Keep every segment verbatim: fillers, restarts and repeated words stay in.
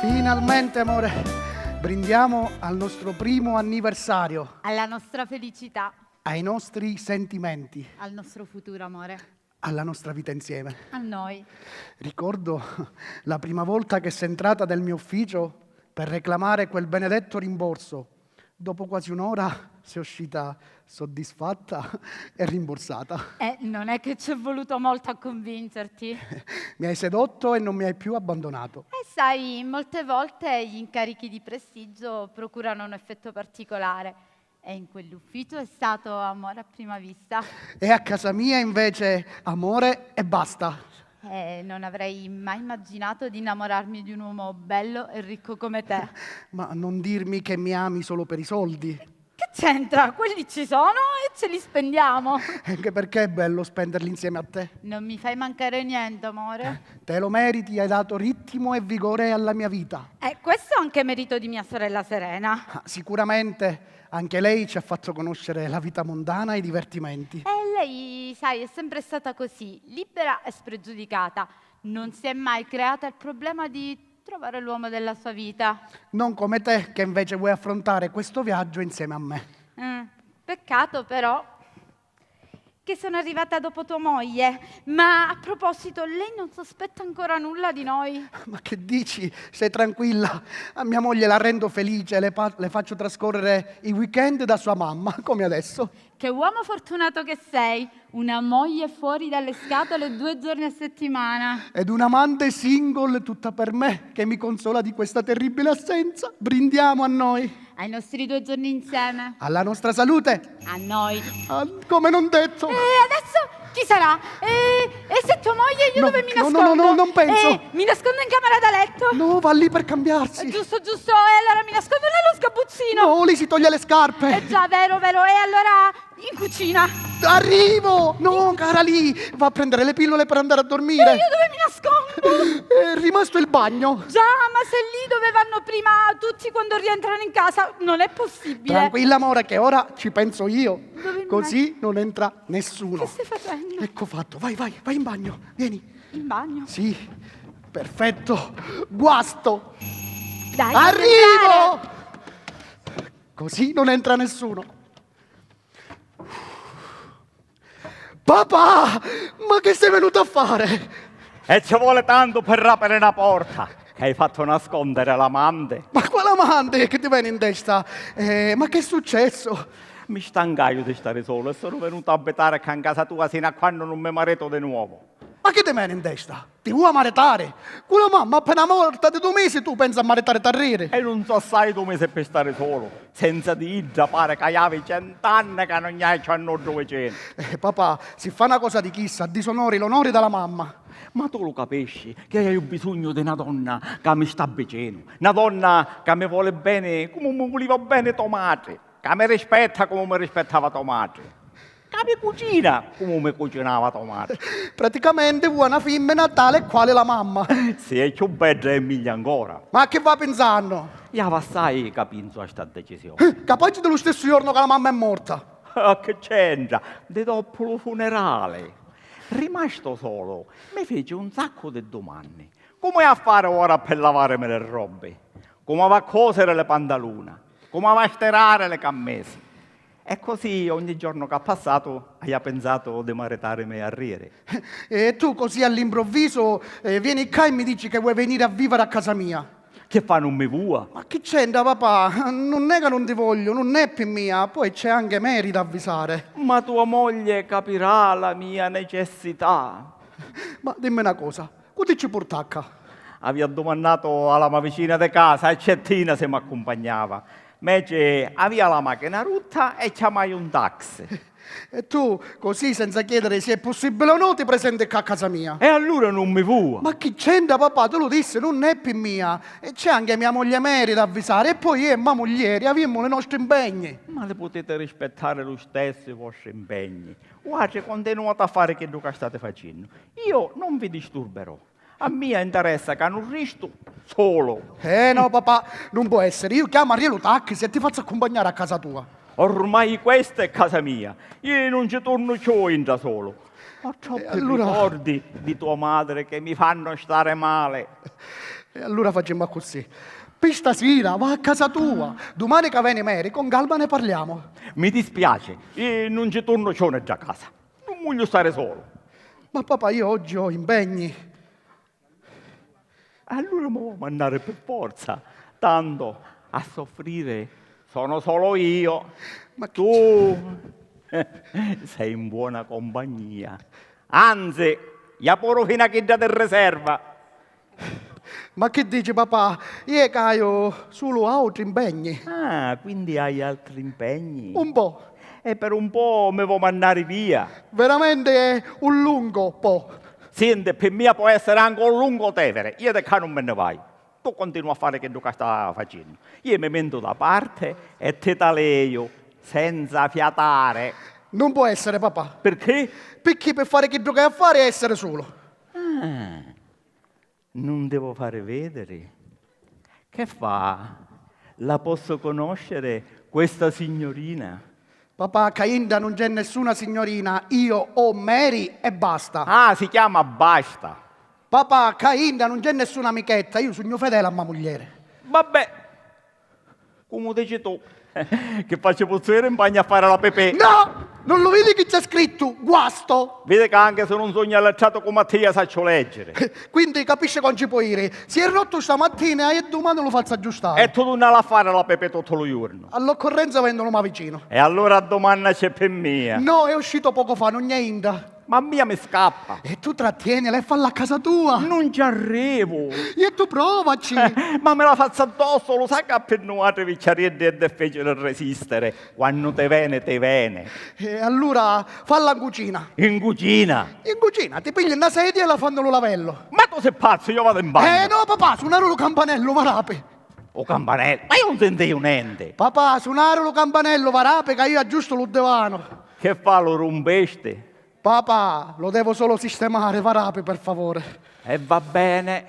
Finalmente, amore, brindiamo al nostro primo anniversario, Alla nostra felicità, ai nostri sentimenti, al nostro futuro, amore. Alla nostra vita insieme. A noi. Ricordo la prima volta che sei entrata nel mio ufficio per reclamare quel benedetto rimborso. Dopo quasi un'ora sei uscita soddisfatta e rimborsata. Eh, non è che ci è voluto molto a convincerti. Mi hai sedotto e non mi hai più abbandonato. E sai, molte volte gli incarichi di prestigio procurano un effetto particolare. E in quell'ufficio è stato amore a prima vista. E a casa mia invece amore e basta. Eh, non avrei mai immaginato di innamorarmi di un uomo bello e ricco come te. Ma non dirmi che mi ami solo per i soldi. Che c'entra? Quelli ci sono e ce li spendiamo. Anche perché è bello spenderli insieme a te. Non mi fai mancare niente, amore. Te lo meriti, hai dato ritmo e vigore alla mia vita. Eh, questo è anche merito di mia sorella Serena. Ah, sicuramente anche lei ci ha fatto conoscere la vita mondana e i divertimenti. E lei, sai, è sempre stata così, libera e spregiudicata. Non si è mai creata il problema di trovare l'uomo della sua vita. Non come te, che invece vuoi affrontare questo viaggio insieme a me. Mm, peccato però che sono arrivata dopo tua moglie. Ma a proposito, lei non sospetta ancora nulla di noi? Ma che dici? Stai tranquilla. A mia moglie la rendo felice, le, pa- le faccio trascorrere i weekend da sua mamma, come adesso. Che uomo fortunato che sei! Una moglie fuori dalle scatole due giorni a settimana. Ed un amante single tutta per me, che mi consola di questa terribile assenza. Brindiamo a noi. Ai nostri due giorni insieme. Alla nostra salute. A noi. Ah, come non detto. E adesso chi sarà? E, e se tua moglie, io No, dove mi no, no, nascondo? no, no, non penso. Eh, mi nascondo in camera da letto. No, va lì per cambiarsi. Eh, giusto, giusto. E allora mi nascondo nello sgabuzzino. No, lì si toglie le scarpe. Eh già, vero, vero. E allora in cucina. Arrivo! No, cara lì, va a prendere le pillole per andare a dormire. E io dove mi nascondo? È rimasto il bagno. Già, ma se lì dove vanno prima tutti quando rientrano in casa, non è possibile. Tranquilla, amore, che ora ci penso io. Dove mi Così non entra nessuno. Che stai facendo? Ecco fatto, vai, vai, vai in bagno. Vieni. In bagno. Sì, perfetto. Guasto. Dai, Arrivo! Così non entra nessuno. Papà, ma che sei venuto a fare? E ci vuole tanto per rapere na porta, che hai fatto nascondere l'amante. Ma quale amante che ti viene in testa? Eh, ma che è successo? Mi stancaiu di stare solo e sono venuto a abitare ccà in casa tua sino a quando non mi marito di nuovo. Ma che ti viene in testa? Ti vuoi maritare? Cu la mamma appena morta di due mesi tu pensi a maritare t'arriri? E non so assai due mesi per stare solo. Senza di idda pare ca iavi cent'anni ca non gn'haiu a nuddu vicinu. Eh, papà, si fa una cosa di chissa, disonori l'onore della mamma. Ma tu lu capisci che haiu bisognu di na donna ca mi sta vicinu, na donna ca mi voli beni comu mi vuliva beni to matri, ca mi rispetta comu mi rispettava to matri, ca mi cucina comu mi cucinava to matri. Praticamente vuoi una femmina tale e quale la mamma. Si è cchiù bedda e miglia ancora. Ma a che va pensando? Iavi assai ca pinzu a sta decisione. Capace di lo stesso giorno che la mamma è morta. Ah, che c'entra? Di dopo lu funerale. Rimasto solo, mi feci un saccu di dumanni. Comu è a fare ora per lavarimi le robbi? Comu va a cosere le pantaluna? Comu va a stirare le cammese? E così ogni giorno che ha passato haiu pensatu di maritarimi arrieri. E tu così all'improvviso eh, vieni qua e mi dici che vuoi venire a vivere a casa mia. Che fa, non mi vua? Ma chi c'entra, papà? Non è che non ti voglio, non è per mia, poi c'è anche Mary da avvisare. Ma tua moglie capirà la mia necessità. Ma dimmi una cosa, cu ti ci purtacca? Avia dumannatu a la ma vicina di casa e c'è Tina se m'accumpagnava. Mece avia la machina rutta e chiamai un taxi. E tu, così, senza chiedere se è possibile o no, ti presenti qua a casa mia. E allura non mi vua? Ma chi c'entra, papà? Te lo dissi, non è per mia. E c'è anche mia moglie Mary da avvisare. E poi io e ma muglieri avimmo i nostri impegni. Ma li putiti rispettare lu stessu i vostri impegni. Vuatri continuati a fare chiddu ca stati facennu. Io non vi disturberò. A mia interessa ca non ristu solo. Eh no, papà, non può essere. Io chiamo Arielu Tacchi se ti faccio accompagnare a casa tua. Ormai questa è casa mia. Io non ci torno cchiù intra solo. Ho troppi E allora? Ricordi di tua madre che mi fanno stare male. E allura facemu accussì. Pi stasira va a casa tua. Dumani ca veni Mary, con calma ne parliamo. Mi dispiaci, io nun ci tornu ciò nni dda casa. Nun voglio stare solo. Ma papà, io oggi ho impegni. Allura mi vuoi mandare per forza. Tanto a soffrire sono solo io. Ma tu sei in buona compagnia. Anzi, ia puru fino a chidda di riserva. Ma chi dici, papà? Io ca haiu sulu autri impegni. Ah, quindi hai altri impegni? Un po'. E per un po' mi vuoi mandare via? Veramente è un lungo po'. Senti, per mia può essere anche un lungo tevere. Io di qua non me ne vai. Tu continua a fare chiddu ca sta facennu. Io mi mettu da parte e ti taleju senza fiatare. Non può essere, papà. Perché? Picchì pi fari chiddu ca hai a fari hai a essere sulu. Ah, non devo fare vedere? Che fa? La posso conoscere questa signorina? Papà, cca intra non c'è nessuna signorina, io ho Mary e basta. Ah, si chiama Basta. Papà, cca intra non c'è nessuna amichetta, io sugnu fedele a ma muglieri. Vabbè, comu dici tu. Che faccio, pozzu iri in bagnu a fare la pipì? No! Non lu vidi chi c'è scrittu? Guasto! Vidi ca anche se non sugnu allettratu comu a tia sacciu leggere. Quindi capisci ca non ci puoi iri. Si è rotto stamattina e dumani lu fazzu aggiustare. E tu nun l'ha a fare la pipì tuttu lu juornu? All'occorrenza vendu lu ma vicinu. E allura a dumanna c'è pi mia. No, è uscito poco fa, non è intra. Ma a mia mi scappa. E tu trattienila e falla a casa tua. Non ci arrivu. E tu provaci. Ma mi la fazzu addosso, lu sai ca pi nuatri vicchiariddi è difficile resistere. Quannu ti vene, ti vene. E allura falla in cucina. In cucina? In cucina, ti pigli na sedia e la fannu lu lavello. Ma tu si pazzu, io vado in bagno. Eh no, papà, sunari lu campanellu, va rapi. U campanellu? Ma io non sentiju nenti. Papà, sunari lu campanellu, va rapi ca io aggiustu lu divanu. Che fa, lu rumpesti? Papà, lo devo solo sistemare, va rapi, per favore. E va bene.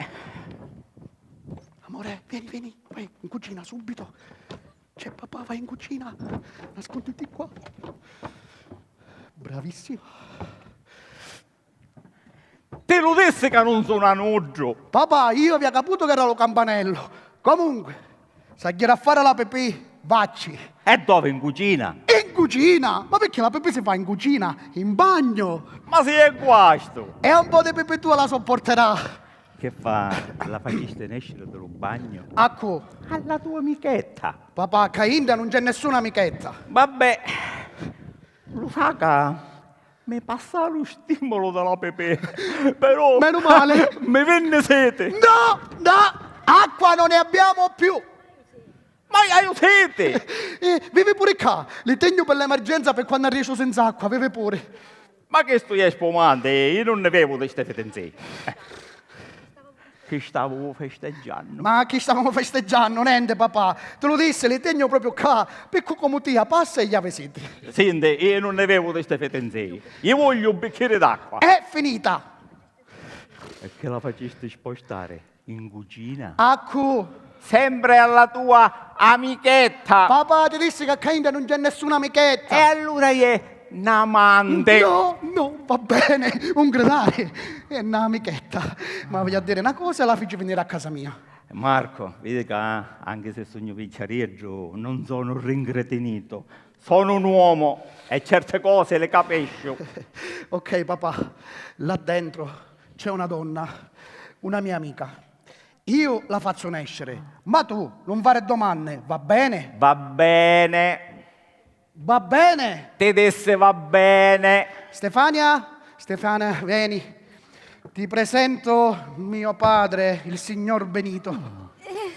Amore, vieni, vieni, vai in cucina subito. C'è papà, vai in cucina. Nasconditi qua. Bravissimo. Ti lu dissi ca nun suna nuddu. Papà, io avia caputu ca era lu campanellu. Comunque, s'agghieri a fari la pipì, vacci. E dove, in cucina? In cucina? Ma perché la pipì si fa in cucina? In bagno. Ma si è guastu! E un po' di pipì tua la sopporterà. Che fa, la facisti nesciri di lu bagnu? A cu? A la tua amichetta. Papà, cca intra non c'è nessuna amichetta. Vabbè, lu sa ca mi passa lu stimulu di la pipì, però... Meno male. Mi vinni siti. No, no, acqua non ne abbiamo più. Ma haiu siti! Eh, vivi pure cca, li tegnu per l'emergenza per quannu arriesciu senza acqua, vivi pure. Ma chistu è spumante, io non ne bevu di ste fetenzie. Chi stavu festeggiannu? Ma chi stavamo festeggiannu? Nenti, papà. Ti lu dissi, li tegnu propriu cca, piccu comu tia passa e javi siti. Senti, io non ne bevu di ste fetenzie. Io voglio un bicchiere d'acqua. È finita. E che la facisti spostare in cucina? A cu? Sempre alla tua amichetta. Papà, ti dissi ca cca intra non c'è nessuna amichetta. E allura è n'amante. No, no, va bene, un gridare. È n'amichetta. Ma voglio dire una cosa, la fici venire a casa mia. Marco, vidi ca anche se sugnu vicchiarieddu, non sono rincretinito. Sono un uomo e certe cose le capisco. Ok, papà, là dentro c'è una donna, una mia amica. Io la faccio nescere, ma tu non fare domande, va bene? Va bene. Va bene. Ti disse va bene. Stefania? Stefania, vieni. Ti presento mio padre, il signor Benito. Eh,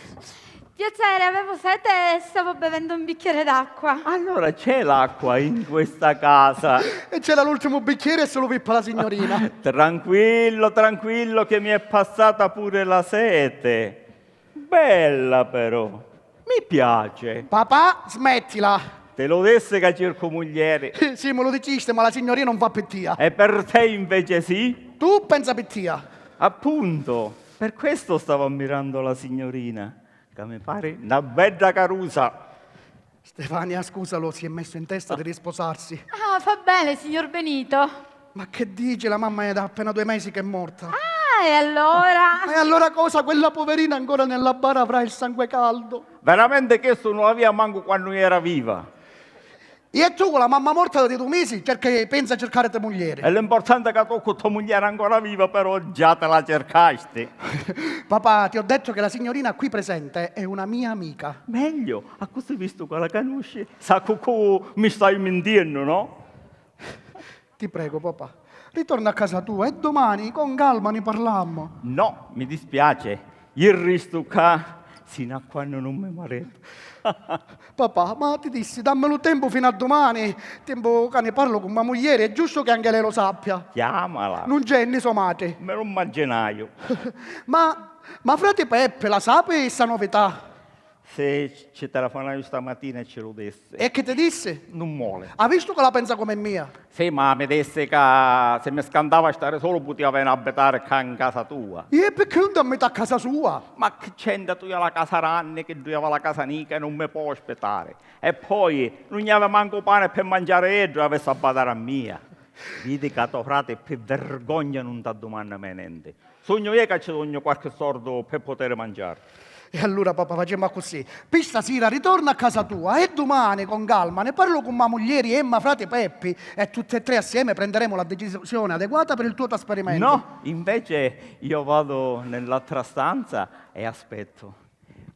piacere, avevo sete e stavo bevendo un bicchiere d'acqua. Allora c'è l'acqua in questa casa? E c'era l'ultimo bicchiere e se lo vippa la signorina. Tranquillo, tranquillo, che mi è passata pure la sete. Bella però, mi piace. Papà, smettila. Te lo disse ca cerco muglieri. Sì, me lo diciste, ma la signorina non fa per tia. E per te invece sì? Tu pensa per tia. Appunto, per questo stavo ammirando la signorina, ca mi pare na bedda carusa. Stefania, scusalo, si è messo in testa di risposarsi. Ah, fa bene, signor Benito. Ma che dici? La mamma è da appena due mesi che è morta. Ah, Ah, e allora? E allora cosa? Quella poverina ancora nella bara avrà il sangue caldo. Veramente chistu nun l'avia mancu quannu era viva. E tu cu la mamma morta di dui misi cerchi, pensa a circari to muglieri. E l'importante è ca tu cu to muglieri ancora viva, però già te la cercasti. Papà, ti ho detto che la signorina qui presente è una mia amica. Meglio, accussì vistu ca la canusci, sa cu cu mi stai mintiennu, no? Ti prego, papà, ritorna a casa tua e domani con calma ne parlammo. No, mi dispiace, io restu ccà sinu a quannu nun mi maritu. Papà, ma ti dissi, dammi lu tempu fino a dumani, tempu ca ne parlo cu ma muglieri, è giusto che anche lei lo sappia. Chiamala. Nun c'è, è ni so matri. Me lu mmaginaiu. Ma, ma frati Peppi la sapi sta novità? Sì, ci telefonaiu stamatina e ci lu dissi. E chi ti dissi? Nun moli. Ha vistu ca la pensa come mia? Sì, ma mi dissi ca si mi scantava stari sulu putia veni a abitari ccà in casa tua. E picchì nun t'ammiti a casa sua? Ma chi c'entra, tu ia la casa ranni, chiddu iava la casa nica e nun mi pò ospitari. E poi, nun iavi mancu pani pi manciari iddu, avissi a badari a mia. Vidi ca to frati pi virgogna nun t'addumanna mai nenti. Sugnu iu ca ci dugnu quarchi sordu pi putiri manciari. E allura, papà, facemu accussì. Pi stasira ritorna a casa tua e dumani, con calma, ne parlo cu ma muglieri e ma frati Peppi e tutti e tre assieme prenderemo la decisione adeguata per il tuo trasferimento. No, invece io vado nell'altra stanza e aspetto.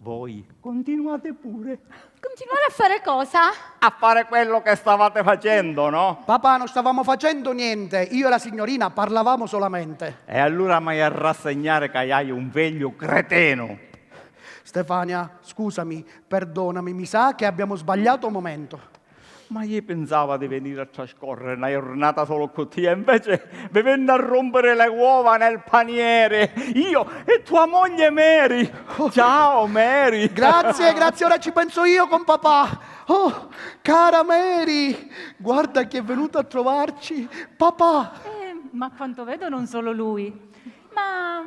Voi continuate pure. Continuare a fare cosa? A fare quello che stavate facendo, no? Papà, non stavamo facendo niente, io e la signorina parlavamo solamente. E allura m'hai a rassegnare ca hai un figlio cretino. Stefania, scusami, perdonami, mi sa che abbiamo sbagliato momento. Ma io pensava di venire a trascorrere una giornata solo con te, e invece vi venni a rompere le uova nel paniere. Io e tua moglie Mary. Ciao, Mary. Grazie, grazie, ora ci penso io con papà. Oh, cara Mary, guarda chi è venuto a trovarci, papà. Eh, ma a quanto vedo non solo lui. Ma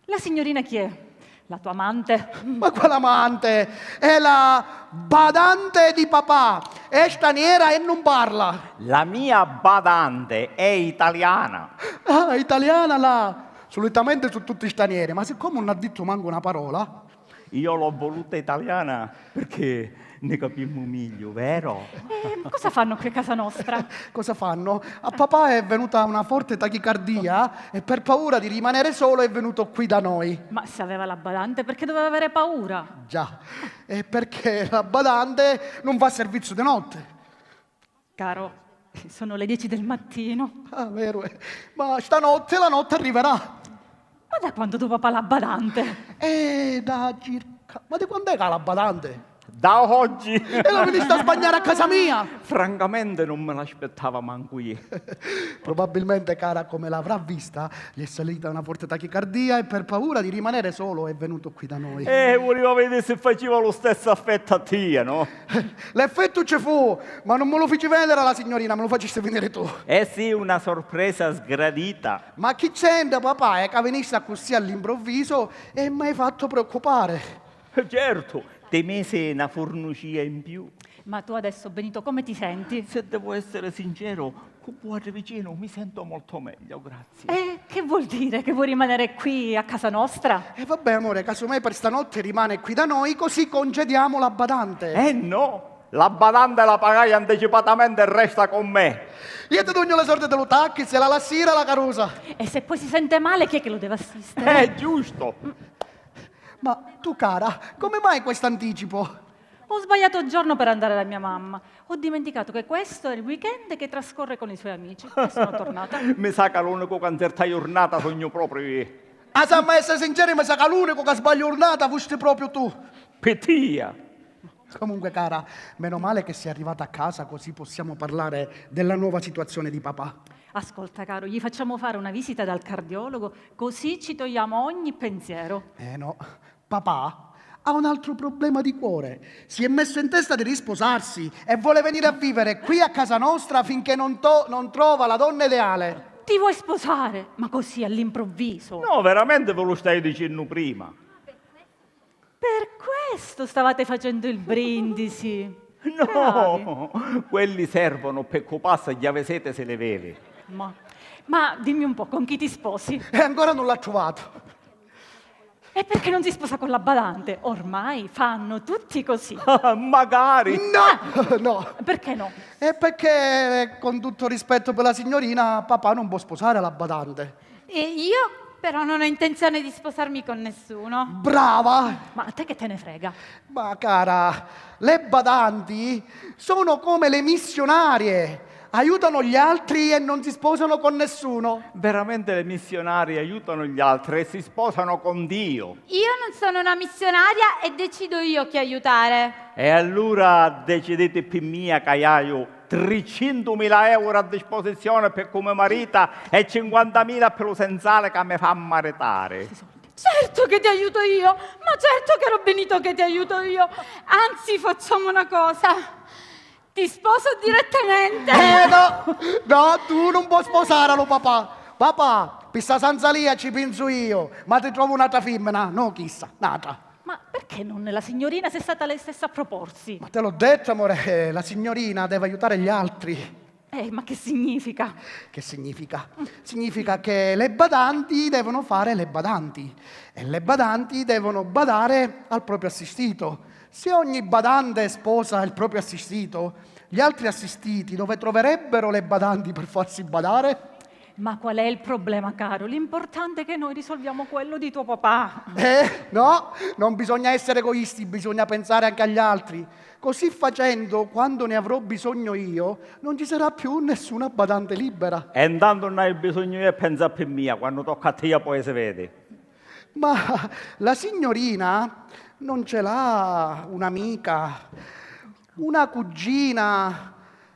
la signorina chi è? La tua amante? Ma quale amante? È la badante di papà. È straniera e non parla. La mia badante è italiana. Ah, italiana là. Solitamente su tutti stranieri, ma siccome non ha detto manco una parola. Io l'ho voluta italiana perché ne capimmo meglio, vero? E cosa fanno qui a casa nostra? Cosa fanno? A papà è venuta una forte tachicardia e per paura di rimanere solo è venuto qui da noi. Ma se aveva la badante, perché doveva avere paura? Già, è perché la badante non fa servizio di notte. Caro, sono le dieci del mattino. Ah, vero, eh. Ma stanotte la notte arriverà. Ma da quando tuo papà l'ha badante? Eh, da circa... Ma di quando è che ha la badante? Da oggi! E la veniste a sbagnare a casa mia? Francamente non me l'aspettava manco io. Probabilmente, cara, come l'avrà vista, gli è salita una forte tachicardia e per paura di rimanere solo è venuto qui da noi. Eh, voleva vedere se faceva lo stesso affetto a tia, no? L'effetto ci fu, ma non me lo fici vedere alla signorina, me lo faciste vedere tu. Eh sì, una sorpresa sgradita. Ma chi c'entra, papà? È che veniste così all'improvviso e mi hai fatto preoccupare. Certo, ti misi una furnucia in più. Ma tu adesso, Benito, come ti senti? Se devo essere sincero, cu vuatri vicinu mi sento molto meglio, grazie. E che vuol dire che vuoi rimanere qui a casa nostra? E vabbè, amore, casomai per stanotte rimane qui da noi, così congediamo la badante. Eh no, la badante la pagai anticipatamente e resta con me. Io ti dugnu le sordi di lu taxi, se la lassira la carusa. E se poi si sente male, chi è che lo deve assistere? È giusto. Ma tu, cara, come mai questo anticipo? Ho sbagliato giorno per andare da mia mamma. Ho dimenticato che questo è il weekend che trascorre con i suoi amici. E sono tornata. Mi sa ca l'unicu ca nzerta jurnata sugnu propriu io. Ah, s'amma essere sinceri, mi sa ca l'unicu ca sbaglia jurnata fusti propriu tu. Pi tia. Comunque, cara, meno male che sei arrivata a casa, così possiamo parlare della nuova situazione di papà. Ascolta, caro, gli facciamo fare una visita dal cardiologo, così ci togliamo ogni pensiero. Eh no, papà ha un altro problema di cuore. Si è messo in testa di risposarsi e vuole venire a vivere qui a casa nostra finché non to-, non trova la donna ideale. Ti vuoi sposare? Ma così all'improvviso? No, veramente ve lu staiu dicennu prima. Per questo stavate facendo il brindisi? No, bravi. Quelli servono per copassa gli avesete se le veve. Ma Ma dimmi un po', con chi ti sposi? E ancora non l'ha trovato. E perché non si sposa con la badante? Ormai fanno tutti così. Magari! No, no. Perché no? E perché, con tutto rispetto per la signorina, papà non può sposare la badante. E io però non ho intenzione di sposarmi con nessuno. Brava! Ma a te che te ne frega? Ma cara, le badanti sono come le missionarie, aiutano gli altri e non si sposano con nessuno. Veramente le missionarie aiutano gli altri e si sposano con Dio. Io non sono una missionaria e decido io chi aiutare. E allura deciditi pi mia ca iaiu tricentumila euro a disposizione pi cu me marita e cinquantamila pi lu senzale ca mi fa maritari. Certo che ti aiuto io, ma certo, caro Benito, che ti aiuto io. Anzi, facciamo una cosa. Ti sposo direttamente. Eh no, no, tu non puoi sposare lo papà. Papà, pi sta sanzalia ci penso io, ma ti trovo un'altra femmina, no chissa, un'altra. Ma perché non la signorina, se è stata lei stessa a proporsi? Ma te l'ho detto, amore, eh, la signorina deve aiutare gli altri. Eh, ma che significa? Che significa? Significa che le badanti devono fare le badanti e le badanti devono badare al proprio assistito. Se ogni badante sposa il proprio assistito, gli altri assistiti dove troverebbero le badanti per farsi badare? Ma qual è il problema, caro? L'importante è che noi risolviamo quello di tuo papà. Eh, no, non bisogna essere egoisti, bisogna pensare anche agli altri. Così facendo, quando ne avrò bisogno io, non ci sarà più nessuna badante libera. E intanto non hai bisogno io e pensa pi mia, quando tocca a tia poi si vede. Ma la signorina non ce l'ha un'amica, una cugina,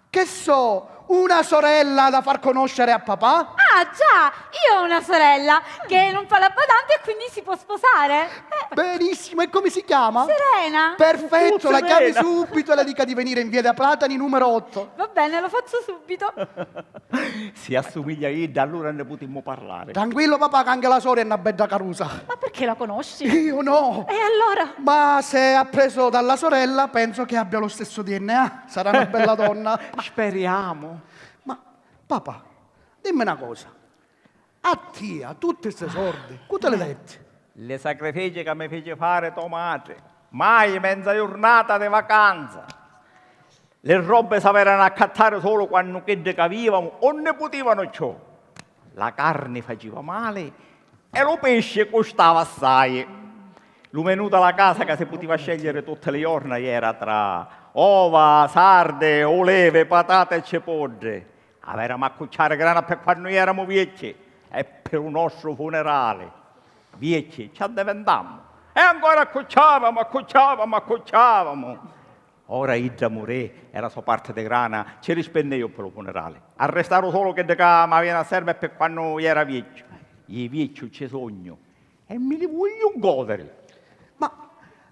che so, una sorella da far conoscere a papà? Ah, già, io ho una sorella che non fa la badante e quindi si può sposare. Eh, Benissimo, e come si chiama? Serena. Perfetto, Tutto la chiami bene. Subito e le dica di venire in via dei Platani numero otto. Va bene, lo faccio subito. Si assomiglia a idda, allora ne putimmu parlare. Tranquillo papà, che anche la sora è una bella carusa. Ma perché la conosci? Io no. E allora? Ma se ha preso dalla sorella, penso che abbia lo stesso D N A. Sarà una bella donna. Speriamo. Ma papà, dimmi una cosa. A tia, tutti sti sordi, cu te li detti? Li sacrifici ca mi fici fare to matri. Mai menza jurnata di vacanza. Li robbi s'averanu a accattari sulu quannu chiddi ca avivamu 'un ni putivanu cchiù. La carni faciva mali e lu pisci custava assai. Lu menù da la casa ca si putiva scegliere tutti li jorna jera tra ova, sardi, ulivi, patati e cipuddi. Averamu a cucciari grana pi quannu jeramu viecchi e pi lu nostru funerali. Viecchi ci addivintammu e ancora accucciavamu, accucciavamu, accucciavamu. Ora idda murì e la so parti di grana ci li spinni iu pi lu funerali. Arristaru sulu chiddi ca m'avìanu a servi pi quannu jera viecchiu. Iu viecchiu ci sugnu e mi li vugliu godiri. Ma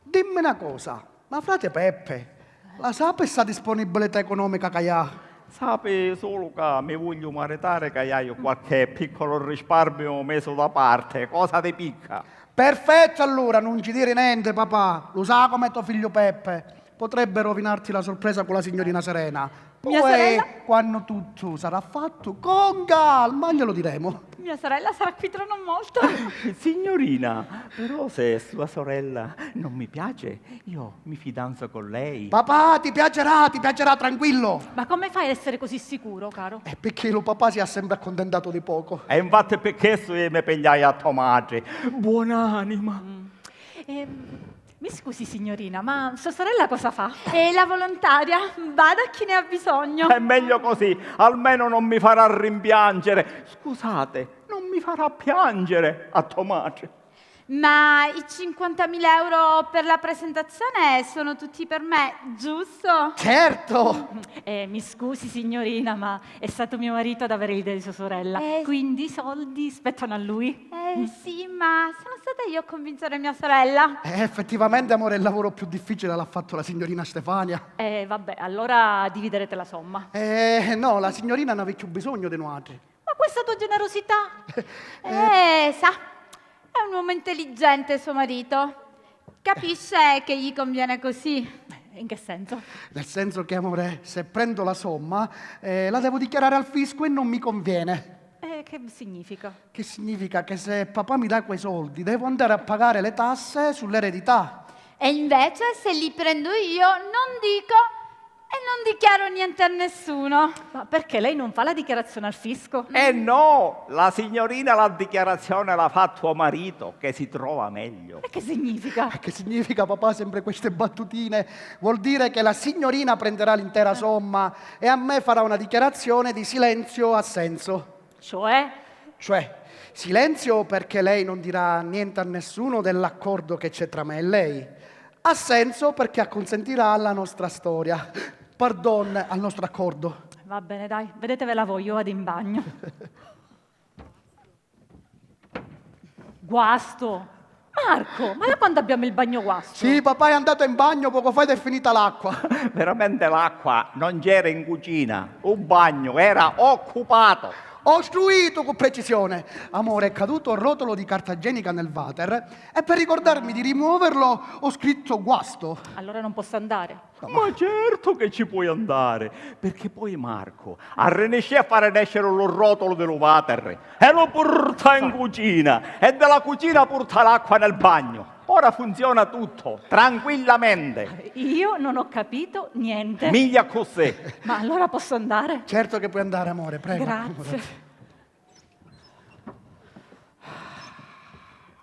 dimmi na cosa, ma frati Peppe la sapi sta disponibilità economica ca ià? Sapi sulu ca mi vugliu maritari ca iaiu qualche piccolo risparmiu mesu da parte, cosa di picca. Perfetto allura, nun ci diri nenti papà, lu sa com'è to figliu Peppe, potrebbe rovinarti la sorpresa cu la signorina Serena. Mia Poi, sorella? Quannu tuttu sarà fattu, con calma glielo diremo. Mia sorella sarà qui tra non molto. Signorina, però se sua sorella non mi piace, io mi fidanzo con lei. Papà, ti piacerà, ti piacerà, tranquillo. Ma come fai ad essere così sicuro, caro? E perché lo papà si ha sempre accontentato di poco. E infatti pi chissu iu mi pigliai a to matri. Buonanima. Ehm, mi scusi, signorina, ma sua sorella cosa fa? È la volontaria, bada a chi ne ha bisogno. È meglio così, almeno non mi farà rimpiangere. Scusate, non mi farà piangere a to matri. Ma i cinquantamila euro per la presentazione sono tutti per me, giusto? Certo! Eh, mi scusi, signorina, ma è stato mio marito ad avere l'idea di sua sorella, Eh. Quindi i soldi spettano a lui. Eh sì, ma sono stata io a convincere mia sorella. Eh, effettivamente, amore, il lavoro più difficile l'ha fatto la signorina Stefania. Eh, vabbè, allora dividerete la somma. Eh, no, la signorina non aveva più bisogno di noi. Ma questa tua generosità? Eh, sa, è un uomo intelligente suo marito. Capisce che gli conviene così. In che senso? Nel senso che, amore, se prendo la somma, eh, la devo dichiarare al fisco e non mi conviene. Eh, Che significa? Che significa che se papà mi dà quei soldi, devo andare a pagare le tasse sull'eredità. E invece, se li prendo io, non dico e non dichiaro niente a nessuno. Ma perché lei non fa la dichiarazione al fisco? Eh no, la signorina la dichiarazione l'ha fatto a marito, che si trova meglio. E che significa? E che significa, papà, sempre queste battutine? Vuol dire che la signorina prenderà l'intera somma e a me farà una dichiarazione di silenzio assenso. Cioè? Cioè, silenzio perché lei non dirà niente a nessuno dell'accordo che c'è tra me e lei. Assenso perché acconsentirà alla nostra storia. Pardon, al nostro accordo. Va bene, dai, vedetevela voi, io vado in bagno. Guasto! Marco, ma da quando abbiamo il bagno guasto? Sì, papà è andato in bagno poco fa ed è finita l'acqua. Veramente l'acqua non c'era in cucina, il bagno era occupato. Ostruito con precisione. Amore, è caduto il rotolo di carta igienica nel water e per ricordarmi di rimuoverlo ho scritto guasto. Allora non posso andare. Ma certo che ci puoi andare, perché poi Marco arrenescì a fare nescere lo rotolo di lo water e lo porta in cucina e dalla cucina porta l'acqua nel bagno. Ora funziona tutto, tranquillamente. Io non ho capito niente. Miglia così. Ma allora posso andare? Certo che puoi andare, amore, prego. Grazie.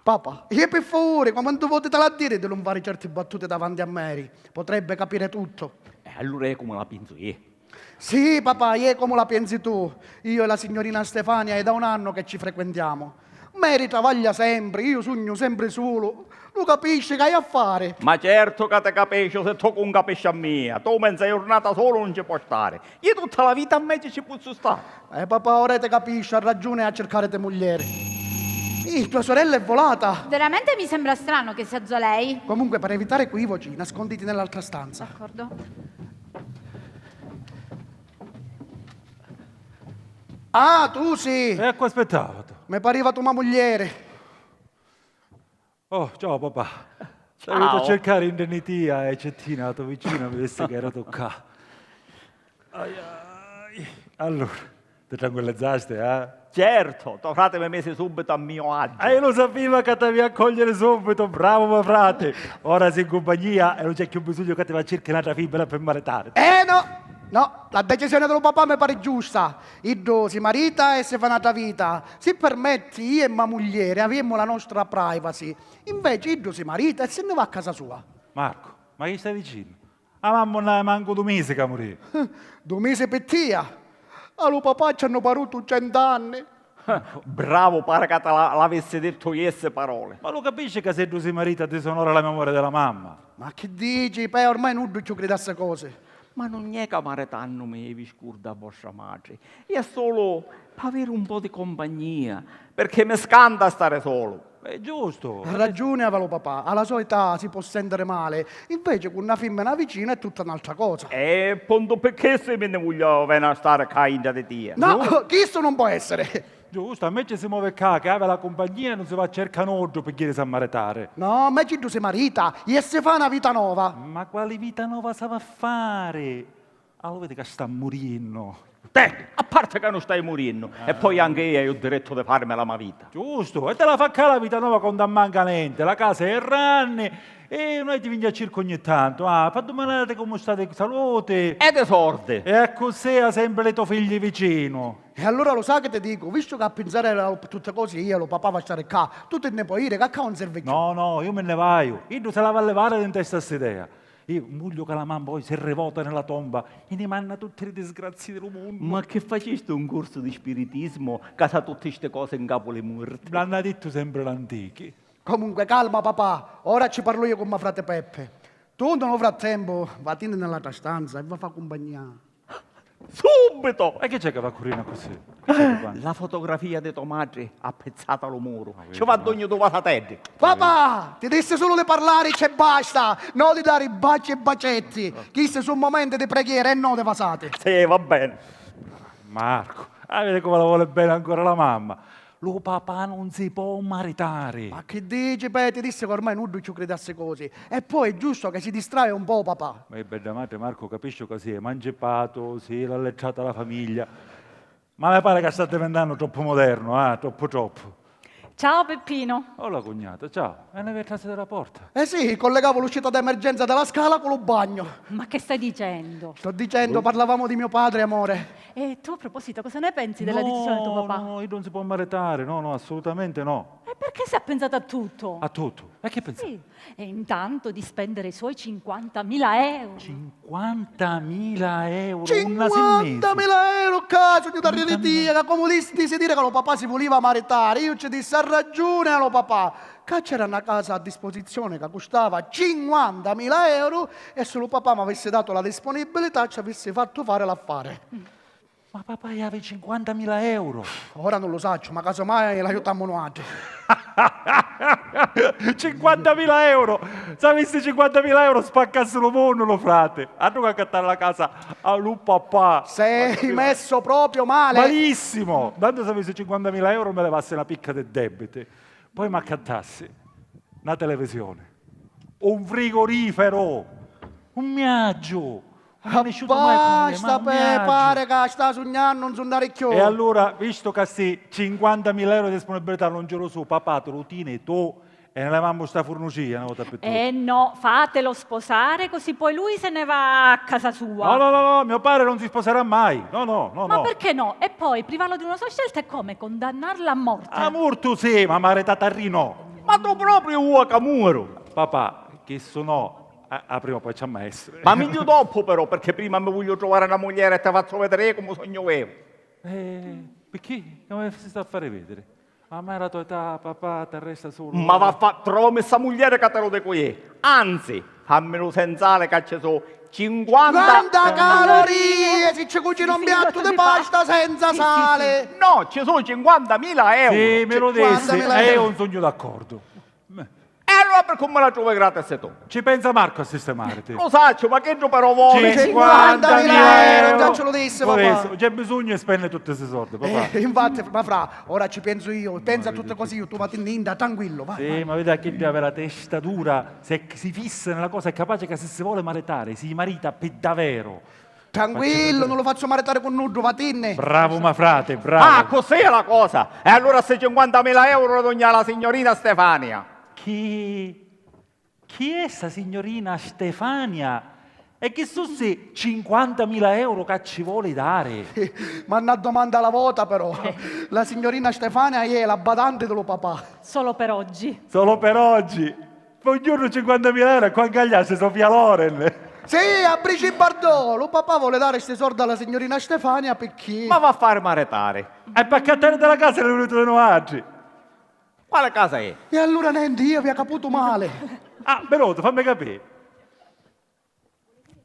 Papà, e per favore, quantu voti te l'ha a dire di non fare certe battute davanti a Mary? Potrebbe capire tutto. E allura è come la penso io. Sì, papà, è come la pensi tu. Io e la signorina Stefania è da un anno che ci frequentiamo. Mary travaglia sempre, io sugnu sempre solo. Lu capisci che hai a fare? Ma certo ca ti capisciu, se tu cun capisci a mia. Tu menza jurnata solo non ci puoi stare. Io tutta la vita a mezzo ci pozzu stare. Eh, papà, ora ti capisci, ha ragione a cercare te mugliere. Ih, tua sorella è volata. Veramente mi sembra strano che sia già lei. Comunque, per evitare equivoci, nasconditi nell'altra stanza. D'accordo. Ah, tu sì. E a cu aspettavatu? Mi pariva tu ma mugliere. Oh, ciao papà. Ciao. Sono venuto a cercare in tia e Cettina, la tua vicina, mi disse che era tu qua. Ai, ai. Allora, ti tranquillizzaste, eh? Certo, tuo frate mi mise subito a mio agio. E io lo sapevo che ti avevi a cogliere subito, bravo mio frate. Ora sei in compagnia e non c'è più bisogno che ti va a cercare un'altra femmina per maritare. Eh no, no, la decisione del papà mi pare giusta. Iddu si marita e si fa un'altra vita. Si permetti, io e ma mugliere avemmo la nostra privacy. Invece iddu si marita e si ne va a casa sua. Marco, ma chi stai dicendo? A mamma non hai manco due mesi che morì. Due mesi per tia? A lu papà ci hanno parutu cent'anni. Bravo, pare ca te la, l'avessi detto io sse parole. Ma lo capisci che se tu si marita disonora la memoria della mamma? Ma chi dici? Poi ormai nuddu ci crede a sse cose. Ma non è che maritannumi vi scurda a vostra madre, è solo per avere un po' di compagnia, perché mi scanta stare solo. È giusto. Ha ragione avalo papà, alla sua età si può sentire male, invece con una femmina vicina è tutta un'altra cosa. E appunto perché se me ne voglio venire a stare qua in di tia? No, questo non può essere. Giusto, a me ci si muove qua, che aveva la compagnia e non si va a cercare un altro per dire sa maritare. No, a me ci si marita e si fa una vita nuova. Ma quale vita nuova si va a fare? Ah, lo vedi che sta murienno. Te, a parte che non stai murienno, e poi anche io ho diritto di farmi la mia vita. Giusto, e te la fa ca la vita nuova quando manca niente, la casa è ranni e noi ti veniamo a circo ogni tanto. Ah, fa domanare come state di salute. E di soldi. E così ha sempre le tue figlie vicino. E allora lo sai che ti dico, visto che a pensare a tutte cose io, lo papà va a stare qua, tu te ne puoi dire che qua non serve più. No, no, io me ne vaio. Io se la va a levare in testa st'idea. Io voglio che la mamma poi si rivota nella tomba e ne manna tutte le disgrazie del mondo. Ma che facisti un corso di spiritismo ca sa tutte ste cose in capo le morte? L'hanno detto sempre l'antichi. Comunque, calma, papà, ora ci parlo io con mio frate Peppe. Tu, nel frattempo, vatine nell'altra stanza e va fa compagnia. Subito! E che c'è che va a currina così? Che c'è che fa? La fotografia di tua madre appezzata allo muro. Ci va dogno due vasateddi. Papà, ti disse solo di parlare e basta, non di dare baci e bacetti. Questi sono momenti di preghiera e non di vasate. Sì, va bene. Marco, ah, vedi come la vuole bene ancora la mamma. Lu papà non si può maritare. Ma che dici, Peti? Disse che ormai nuddu ci crede a sse cose. E poi è giusto che si distrae un po', papà. Ma è bella madre, Marco, capisci che si è emancipato, si è allettrata la famiglia. Ma mi pari ca sta divintannu troppu mudernu, ah, troppu troppu. Ciao Peppino. Hola cugnata, ciao. E ne vi trasi di la porta? Eh sì, collegavo l'uscita d'emergenza della scala con lo bagno. Ma che stai dicendo? Sto dicendo, parlavamo di mio padre, amore. E tu a proposito cosa ne pensi della decisione di tuo papà? No, no, no, io non si può maritare, no, no, assolutamente no. E perché si ha pensato a tutto? A tutto? E che pensi? Sì, e intanto di spendere i suoi cinquantamila euro. Cinquantamila euro, un asinnesu. Cinquantamila euro, casu, di darriri tia, ca comu disti si dire ca lo papà si vuliva maritari, io ci dissi a ragione a lo papà, ca c'era na casa a disposizione ca custava cinquantamila euro e se lo papà m'avissi dato la disponibilità ci avissi fattu fare l'affare. Ma papà havi cinquantamila euro! Ora non lo saccio, ma casomai l'aiutammo nuatri. Cinquantamila euro! S'avissi cinquantamila euro spaccassi lu munnu lu frati! Annu ca accattari la casa a lu papà! Sei messo proprio male! Malissimo! Tanto s'avissi cinquantamila euro mi levassi na picca di debiti. Poi m'accattassi na televisione, un frigorifero, un miaggiu. Basta, pare ca sta sugnannu, non sunnari chiù. E allura, visto ca sti cinquantamila euro di disponibilità non ci lu su, papà, ti lu tini tu e ne levammu sta furnucia na vota pi tutti. Eh no, fatelo sposare, così poi lui se ne va a casa sua. No, no, no, no, mio padre non si sposerà mai. No, no, no, no. Ma perché no? E poi privarlo di una sua scelta è come condannarlo a morte. A murtu sì, ma maritata ri no. Ma tu proprio vuoi ca muoru? Papà, chistu no, a, a prima o poi ci ha mai essere. Ma migghiu doppu però, perché prima mi voglio trovare una mugliera e ti faccio vedere io come sogno vero. Eh, perché? Come si sta a fare vedere? Ma mai la tua età, papà, ti resta solo. Ma va fa, trovami sta mugliera ca te lo dico io. Anzi, fammi lu senzale ca ci so cinquanta. Quanta calorie! Si ci cucina un piatto di pasta senza sale! No, ci so cinquantamila euro! Sì, mi lo dissi, e io non sogno d'accordo. E allora perché mi la trovi gratis tu? Ci pensa Marco a sistemariti. Lo saccio, ma chiddu però vuole. Cinquantamila euro! Già ce lo disse, papà. C'è bisogno di spendere tutti questi soldi, papà. Eh, infatti, ma fra, ora ci penso io, pensa a tutte cose io, tu va ninda, tranquillo, va. Sì, ma vedi a chi deve avere la testa dura, se si fissa nella cosa è capace che se si vuole maritare, si marita per davvero. Tranquillo, non lo faccio maritare con nuddu, vatinne. Bravo, ma frate, bravo. Ah, così è la cosa. E allora sti cinquantamila euro li dugnu a la signorina Stefania. Chi? Chi è sta signorina Stefania? E chi su sti cinquantamila euro ca ci voli dari? Ma na domanda alla vota però. La signorina Stefania è la badante di lo papà. Solo per oggi. Solo per oggi. Poi un giorno cinquantamila euro e qua incagliassi Sofia Loren. Sì, a Brigitte Bardot. Lo papà vuole dare sti soldi alla signorina Stefania perché... Ma va a fare maritare. E per accattare della casa l'è venuto di noi altri. Quale casa è? E allora nenti, io vi ha caputo male. Ah, Beloto, fammi capire.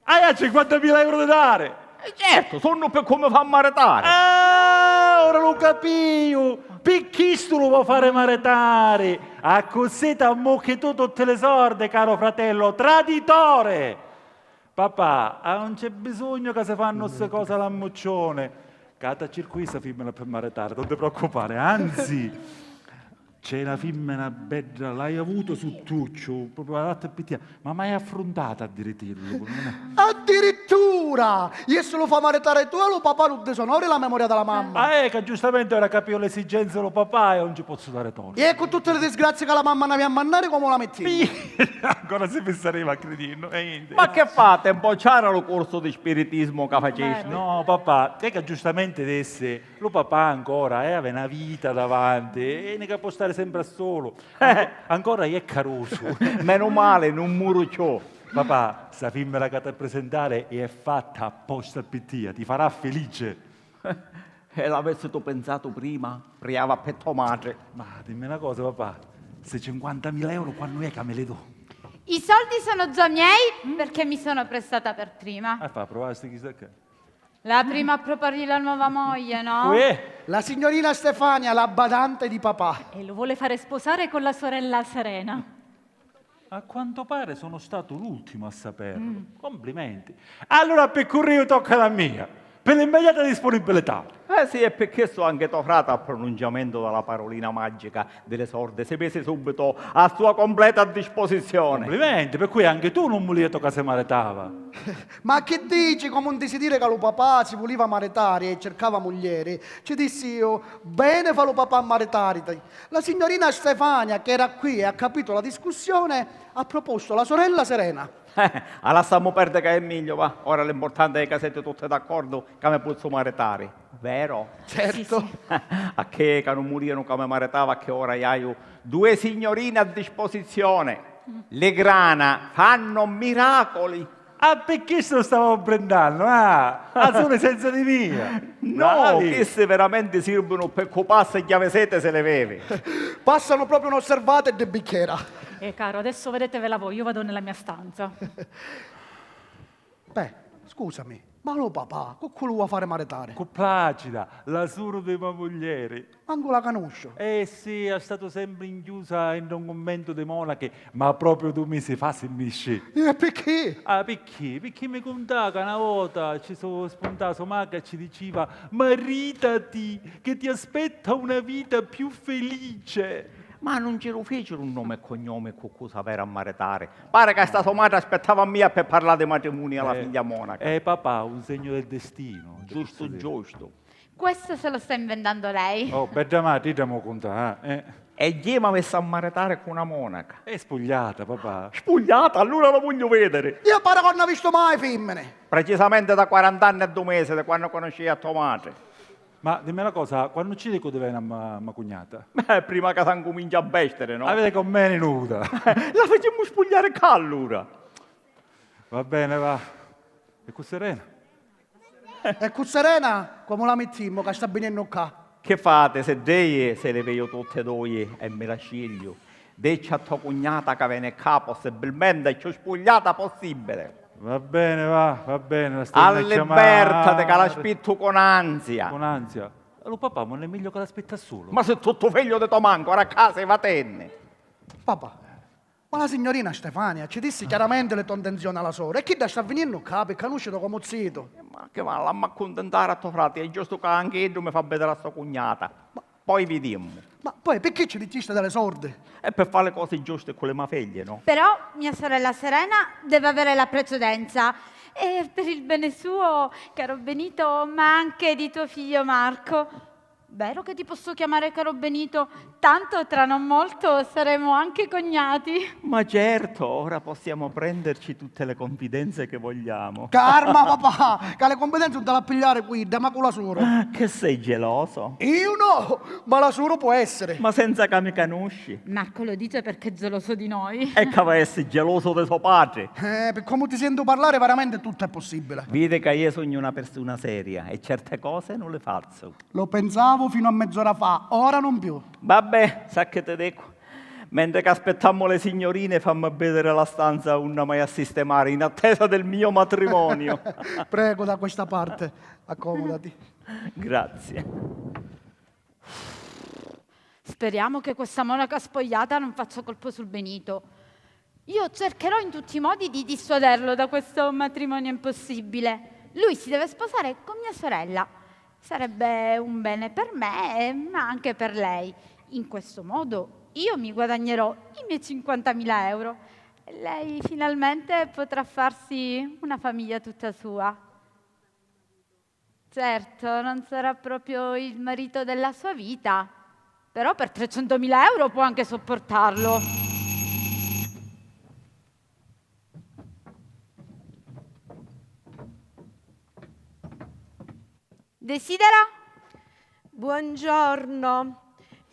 Hai cinquantamila euro da dare? E certo, sonnu per come fa maritare. Ah, ora lo capio. Per chistu lo vuoi fare maritare. A così t'ammocchi tu tutte le sorde, caro fratello. Traditore. Papà, ah, non c'è bisogno che si fanno queste cose all'ammuccione. Cata circuisa femmina per maritare, non ti preoccupare, anzi, c'è una femmina bella, l'hai avuto su tuccio, proprio adatta per te, ma mai affrontata a dirtirlo. Addirittura! Io se lo fa maritare tu e lo papà non disonori la memoria della mamma. Ah, eh, che giustamente ora capio l'esigenza dello papà e non ci posso dare torto. E con tutte le disgrazie che la mamma ne aveva a mannare, come la metti? Ancora si pensereva, credendo, e niente. Ma che fate, un po' c'era lo corso di spiritismo che faceste? No, papà, è che giustamente disse, lo papà ancora eh, aveva una vita davanti e ne può stare sempre a solo. Ancora è caruso. Meno male, non muro ciò. Papà, sta femmina che ti presentare è fatta apposta per te, ti farà felice. E l'avessi tu pensato prima, priava pe to matri. Ma dimmi una cosa, papà, sti cinquantamila euro quannu è ca mi li do? I soldi sono già miei perché mi sono prestata per prima. Ah, fa, provasti chissà che. La prima a proporgli la nuova moglie, no? Uè! La signorina Stefania, la badante di papà. E lo vuole fare sposare con la sorella Serena. A quanto pare sono stato l'ultimo a saperlo. Complimenti. Allora a picurriu tocca la mia. Pi l'immediata disponibilità. Eh sì, e pi chistu anche to frati, al pronunciamentu di la parolina magica di li sordi, si misi subitu a sua completa disposizione. Complimenti, pi cui anche tu nun vulia to ca si maritava. Ma chi dici, comu 'un disidiri ca lu papà si vuliva maritari e circava muglieri, ci dissi iu, bene fa lu papà a maritariti. La signorina Stefania, che era qui e ha capito la discussione, ha proposto la sorella Serena. Eh, a lassamu perdiri ca è megliu, va. Ora l'impurtanti è ca siti tutti d'accordu ca mi pozzu maritari, vero? Certo. Sì, sì. A chì ca nun vulianu ca mi maritava, a chì ora haiu due signorini a disposizione. Li grana fannu miracoli. Ah, pi chistu stavamu brindannu, ah! Azzurri senza di mia! No, bravi! Chisti veramenti sirbunu pi cupassi e chiaviseti si li bevi. Passano proprio inosservate di bicchiera. Eh, caro, adesso vedetevela voi, io vado nella mia stanza. Beh, scusami, ma lu papà, cu cu lu va fari maritari? Cu Placida, la suru di ma muglieri. Mancu la canusciu. Eh sì, ha statu sempri inchiusa in un cummentu di monachi, ma propriu du misi fa si nni isci. E picchì? Ah, picchì? Picchì mi cuntà ca na vota ci so spuntà so macca e ci diciva: maritati, che ti aspetta una vita più felice. Ma nun ci lu ficiru nome e cognomi cu cu s'avera a maritari? Pari ca sta so matri aspettava a mia pi parlà di matrimuni a la figlia monaca. Eh, papà, un segno del destino. Giustu, giustu. Questo se lo sta inventando lei. Oh, bedda matri, idda mo cuntà, eh. E jì m'avissi a maritari cu na monaca. È spugliata, papà. Spugliata? Allura la vogliu vediri. Io pare ca nun ha vistu mai fimmini. Precisamenti da quarant'anni e du mesi, di quannu canuscii a to matri. Ma dimmi una cosa, quannu ci dicu di veni a ma, ma cugnata? Eh, prima ca s'ancumincia a vestiri, no? Avete con me nuda. La facimmu spugliari ccà allura. Va bene, va. E cu Serena? E cu Serena comu la mittimmu ca sta viniennu ccà? Chi fati, si dei, si li veju tutti dui e mi la scigliu? Dicci a to cugnata ca veni ccà, possibilmenti cchiù spugliata possibili. Va bene, va, va bene, la stai a chiamari. Allibbertati ca l'aspittu con ansia. Con ansia? Lu papà, ma non è meglio che l'aspetta solo? Ma si tuttu figliu di to mancu, ora ccà si vatenni. Papà, ma la signorina Stefania ci dissi chiaramenti li to ntinzioni a la sora, e chidda sta viniennu ccà pi canusciti comu zitu. Eh, ma chi va, l'ammu a cuntintari a to frati, è giustu ca anchi iddu mi fa vidiri a so cugnata. Ma poi vidimmu. Ma poi picchì ci dicisti di li sordi? E pi fari li cosi giusti cu li ma figli, no? Però mia sorella Serena deve avere la precedenza. E per il bene suo, caro Benito, ma anche di tuo figlio Marco. Vero che ti posso chiamare caro Benito? Tanto tra non molto saremo anche cognati. Ma certo, ora possiamo prenderci tutte le confidenze che vogliamo. Carma, papà, ca li cunfidenzi nun ti l'ha pigliari cu idda, ma cu la suru. Ah, che sei geloso? Io no, ma la suru può essere. Ma senza ca mi canusci? Marco lo dice perché è geloso di noi. E ca va essi geloso di so patri? Eh, pi comu ti sentu parlari, veramente tutto è possibile. Vidi ca io sugnu una persona seria e certe cose non le faccio. Lo pensavo fino a mezz'ora fa, ora non più. Vabbè, sa che te dico? Mentre che aspettammo le signorine, fammi vedere la stanza unna m'hai a sistemare in attesa del mio matrimonio. Prego, da questa parte, accomodati. Grazie. Speriamo che questa monaca spogliata non faccia colpo sul Benito. Io cercherò in tutti i modi di dissuaderlo da questo matrimonio impossibile. Lui si deve sposare con mia sorella. Sarebbe un bene per me, ma anche per lei. In questo modo io mi guadagnerò i miei cinquantamila euro e lei finalmente potrà farsi una famiglia tutta sua. Certo, non sarà proprio il marito della sua vita, però per trecentomila euro può anche sopportarlo. Desidera? Buongiorno.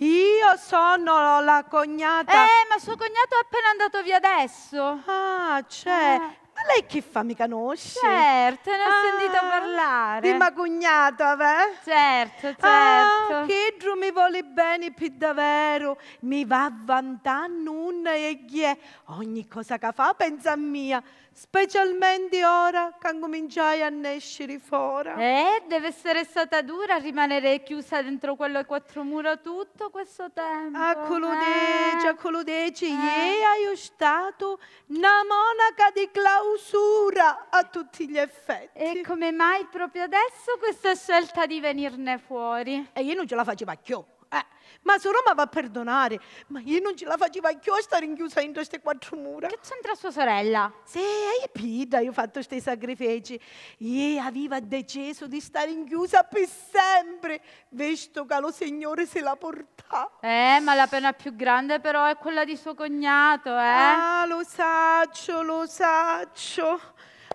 Io sono la cognata. Eh, ma suo cognato è appena andato via adesso. Ah, c'è. Ah. Ma lei chi fa, mi canusci? Certo, ne ho sentito parlare. Di ma cugnata, veh? Certo, certo. Ah, chiddu mi voli beni pi daveru, mi va vantannu unna e ghie. Ogni cosa ca fa pensa a mia. Specialmenti ora ca ncuminciai a nesciri fora. Eh, deve essere stata dura rimanere chiusa dentro quelle quattro mura tutto questo tempo. A cu lu dici, a cu lu dici, iè, haiu statu na monaca di clausura. a tutti gli effetti. E come mai proprio adesso questa scelta di venirne fuori? E io non ce la facevo più. Eh, ma solo mi va a perdonare, ma io non ce la facevo più a stare rinchiusa dentro ste quattro mura. Che c'entra sua sorella? Sì, e pidda io ho fatto sti sacrifici. Io avevo deciso di stare rinchiusa per sempre, visto che lo Signore se la porta. Eh, ma la pena più grande però è quella di suo cognato, eh? Ah, lo saccio, lo saccio.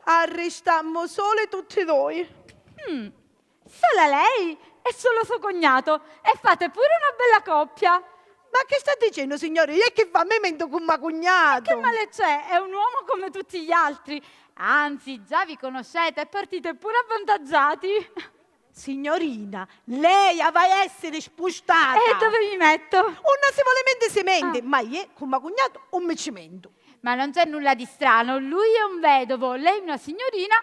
Arrestammo sole tutti e due. Mm, sola lei e solo suo cognato. E fate pure una bella coppia. Ma che sta dicendo, signore? Io che fa? Mi mento con ma cugnato. Che male c'è? È un uomo come tutti gli altri. Anzi, già vi conoscete e partite pure avvantaggiati. Signorina, lei ha va essere spostata. E dove mi metto? Uno si vuole mente si mente, ah, ma io con ma cugnato non mi ci mento. Ma non c'è nulla di strano, lui è un vedovo, lei una signorina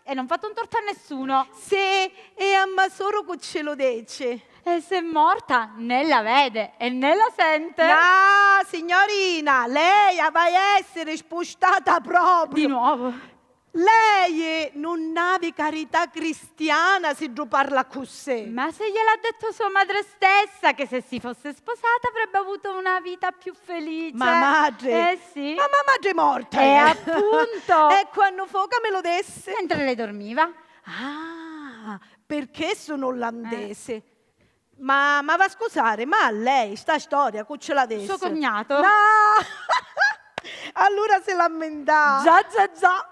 e non fate un torto a nessuno. Sì, e a ma soro cu ce lo dice? E se è morta né la vede e né la sente. No, signorina, lei ha va essere spostata proprio. Di nuovo. Lei non havi carità cristiana si ddu parla accussì. Ma se gliel'ha detto sua madre stessa che se si fosse sposata avrebbe avuto una vita più felice. Ma madre? Eh sì. Ma, ma madre morta è. E appunto. E quando fu che me lo desse? Mentre lei dormiva. Ah, perché sono olandese. Eh. Ma, ma va a scusare, ma a lei sta storia cu ce la desse? Suo cognato. No! Allora si lamentà. Già, già, già.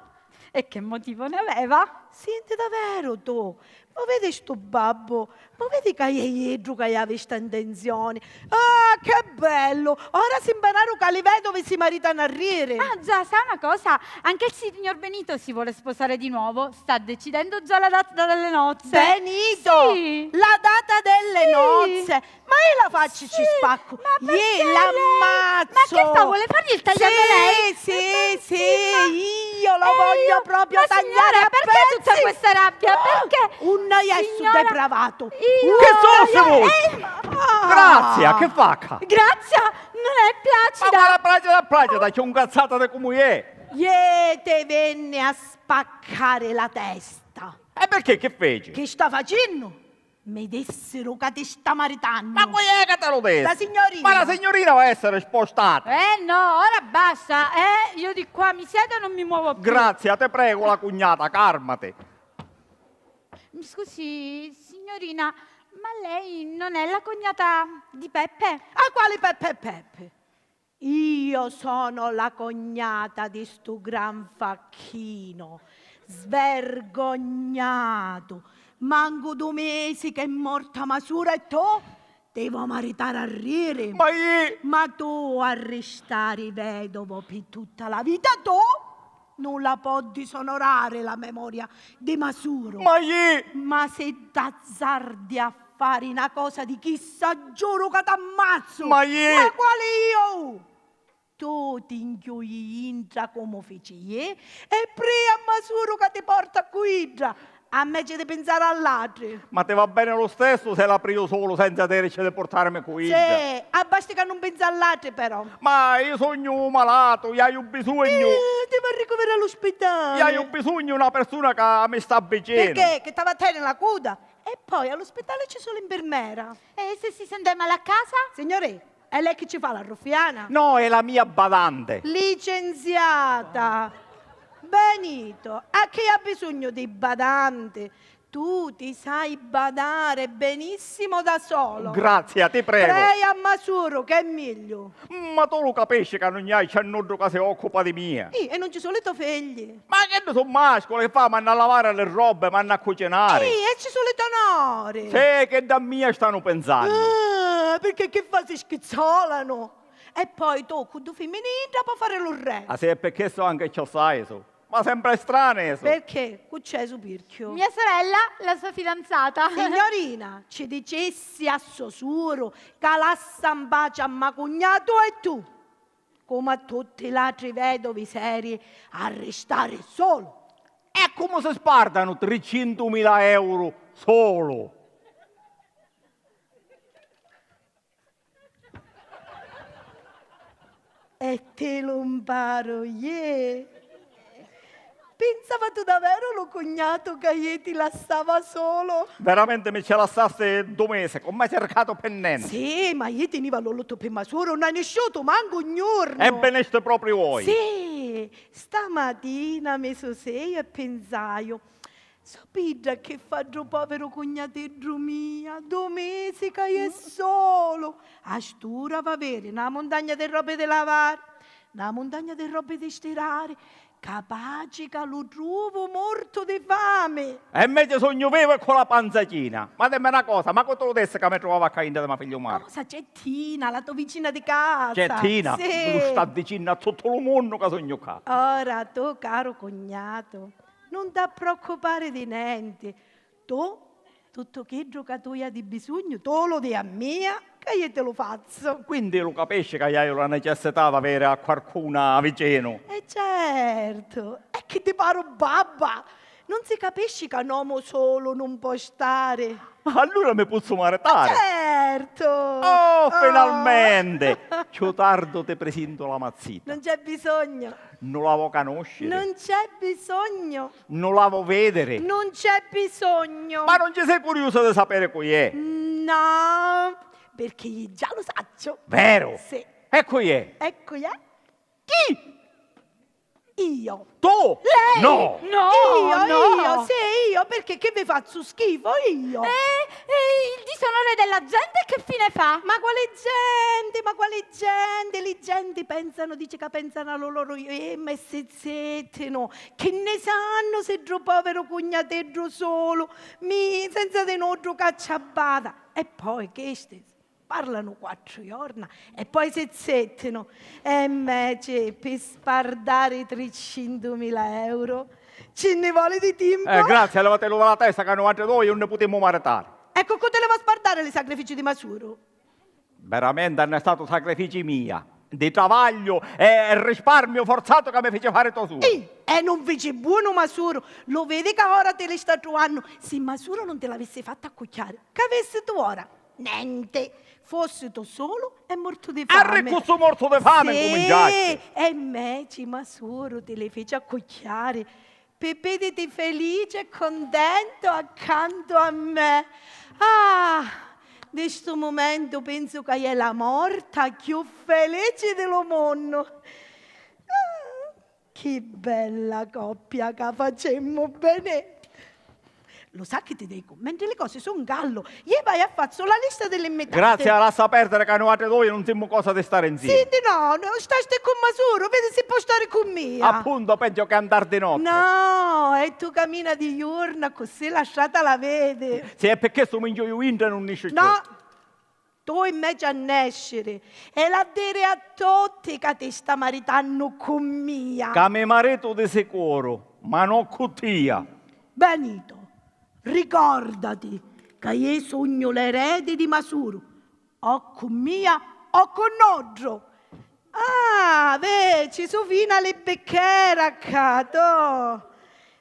E che motivo ne aveva? Senti, davvero tu? Ma vedi stu babbo? Ma vedi ca è ieddu ca havi sta intenzioni? Ah, che bello! Ora si impararu ca li vedovi si maritano a riri. Ah, già, sa una cosa? Anche il signor Benito si vuole sposare di nuovo. Sta decidendo già la data delle nozze. Benito! Sì. La data delle nozze! Ma io la faccio, ci spacco! Io l'ammazzo! Ma che fa? Vuole fargli il tagliando lei? Sì, sì, sì, io lo voglio proprio tagliare a pezzi! Ma signora, perché tutta questa rabbia? Perché? Un adesso depravato! Che so se vuoi? Grazia, che fa ccà? Grazia, non è placida! Ma quale placida, placida? C'è un cazzata di come è! Iè, te venne a spaccare la testa! E perché? Che fece? Che sta facendo? Mi dissero ca ti sta maritando. Ma chi è ca te lo disse? La signorina. Ma la signorina va essere spostata. Eh no, ora basta, eh? Io di qua mi siedo e non mi muovo più. Grazia, te prego, la cugnata, calmati. Mi scusi, signorina, ma lei non è la cognata di Peppe? A quali Peppe e Peppe? Io sono la cognata di stu gran facchino, svergognato, mancu du mesi che è morta ma sura e tu ti vo maritare a riri? Ma io... Ma tu arristari vedovo pi tutta la vita tu? Non la può disonorare la memoria di ma suro. Ma io... Ma se t'azzardi a fari na cosa di chissa, giuru ca t'ammazzu! Ma io... Ma quali io? Tu ti nchiui intra comu fici ie e pria a ma suro ca ti porta cu idda, ammece di pinsari all'atri. Ma ti va bene lo stesso se la prio solo senza dirici di portarmi cu idda? Sì, abbasti ca non pensa all'atri però. Ma io sognu malato, io haiu bisogno. Eh, ti va a ricoverare all'ospedale. Io haiu bisogno di una persona che mi sta vicino. Perché? Che t'ava a tenere la coda? E poi all'ospedale ci sono l'infermiera. E se si sente male a casa? Signore, è lei che ci fa la ruffiana? No, è la mia badante. Licenziata. Benito, a chi ha bisogno di badante? Tu ti sai badare benissimo da solo. Grazia, ti prego. Prei a ma suro, che è meglio. Ma tu lu capisci ca nun hai c'è nuddu ca si occupa di mia? Ih, e non ci soli to figli? Ma chiddi su masculi, chi fa? M'hannu a lavare li robbi, m'hannu a cucinari. Ih, e ci soli to nori? Sì, chiddi a mia stanu pinsannu. Ah, perché chi fa, si schizzolanu? E poi tu cu du fimmini intra po fari lu re. Ah sì, e pi chistu anche ci assai su. Ma sempri strani su. Perché? Cu c'è su pirchiu? Mia sorella, la sua fidanzata. Signorina, ci dicessi a so suru ca lassa 'n paci a ma cugnatu e tu, comu a tutti l'atri vedovi, seri a ristari solu. E comu si spardanu tricentumila euro solu? E ti lu mparu ie. Pinsavatu daveru lu cugnatu ca iè ti lassava solu? Veramente mi ci lassasti dui mesi, c'un m'hai circatu pi nenti. Sì, ma iè tiniva lu luttu pi masuru, nun hai nisciutu mancu un jornu. E vinisti propriu oi. Sì, stamatina mi susei e pinsaiu, so pidda chi fa ddu poviru cugnateddu mia, dui mesi ca iè solu. A st'ura va viri na muntagna di robbi di lavari, na muntagna di robbi di stirari, capaci ca lu truvu mortu di fami. E inveci sugnu vivu e cu la panza china. Ma dimmi na cosa, ma cu tu lu dissi ca mi truvava ccà intra di ma figliu Marcu? Cosa, c'è Tina, la to vicina di casa? C'è Tina? Sì. Lu sta dicennu a tuttu lu munnu ca sugnu ccà. Ora tu, caru cugnatu, nun t'approccupari di nenti. Tu, tuttu chiddu ca tu iati bisugnu, tu lu di a mia, ca iè ti lu fazzu. Quindi lu capisci ca iaiu la necessità d'aviri a quarcuna vicinu? E certu, e chi ti paru babba? Nun si capisci ca n'omu solu nun po stari? Allura mi pozzu maritari? Certu! Oh, finalmenti! Cchiù tardu ti prisintu la mazzita. Nun c'è bisognu. Nun la vo canusciri? Nun c'è bisognu. Nun la vo vidiri? Nun c'è bisognu. Ma nun ci sei curiusa di sapiri cu iè? No, pirchì già lu sacciu. Veru? Sì. E cu iè? E cu iè? Chi? Io. Tu? Lei? No! No, io, no. Io, sì, io, perché che vi faccio schifo io? Eh, eh, il disonore della gente che fine fa? Ma quale gente, ma quale gente? Li genti pensano, dice ca pensano a lo loro io, eh, ma si zittino, chi ne sanno se ddu povero cugnateddu solo, mi, senza di noddu cacciabata. E poi chesti parlano quattro giorni e poi si zittino. E invece, pi spardari tricentumila euro, ci nni voli di timpu? Eh, grazie, levatellu da la testa ca nuatri doi nun ni putimmu maritari. E cu cu ti li vo spardari li sacrifici di Masuru? Veramente hannu statu sacrifici mia, di travagliu e risparmiu forzatu ca mi fici fari to suru. Ih, e nun fici bonu Masuru, lu vidi ca ora ti li sta truvannu, si Masuru nun ti l'avissi fattu accucchiari, c'avissitu ora? Nenti, fossitu sulu e mortu di fami. Arriccu stu mortu di fami, sì, ncuminciasti. E inveci Masuru ti li fici accucchiari pi viditi felici e cuntentu accantu a me. Ah, di stu mumentu pensu ca è la morta cchiù felici di lu munnu. Ah, chi bella coppia ca facemmu beni! Lu sa chi ti dicu? Mentri li cosi su 'n gallu, iè vai a fazzu la lista di l'invitati. Grazia, lassa perdiri ca nuatri dui nun simmu cosa di stari nzinu. Sinti, no, no, stasti cu Masuru, vidi si po stari cu mia. Appunto, peggio che andar di notte. No, e tu camina di jurnu, accussì la strata la vidi. Si è pi chistu mi nchiuiu intra e nun nisciu cchiù. No, tu inveci a nesciri e l'ha diri a tutti ca ti sta maritannu cu mia. Ca mi maritu di sicuru, ma no cu tia. Benito, ricordati ca iè sugnu l'eredi di Masuru, o cu mia o cu noddu. Ah, veci, su fina li bicchera ccà, to.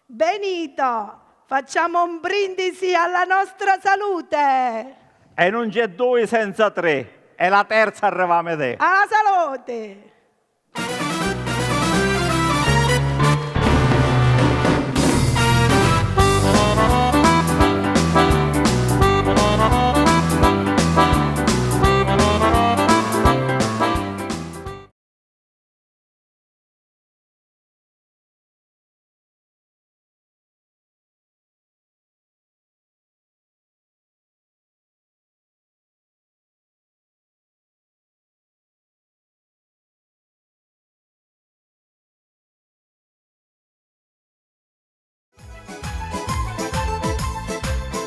Benito, facciamo un brindisi alla nostra salute! E nun c'è dui senza tri, e la terza arrivami ti. Alla salute!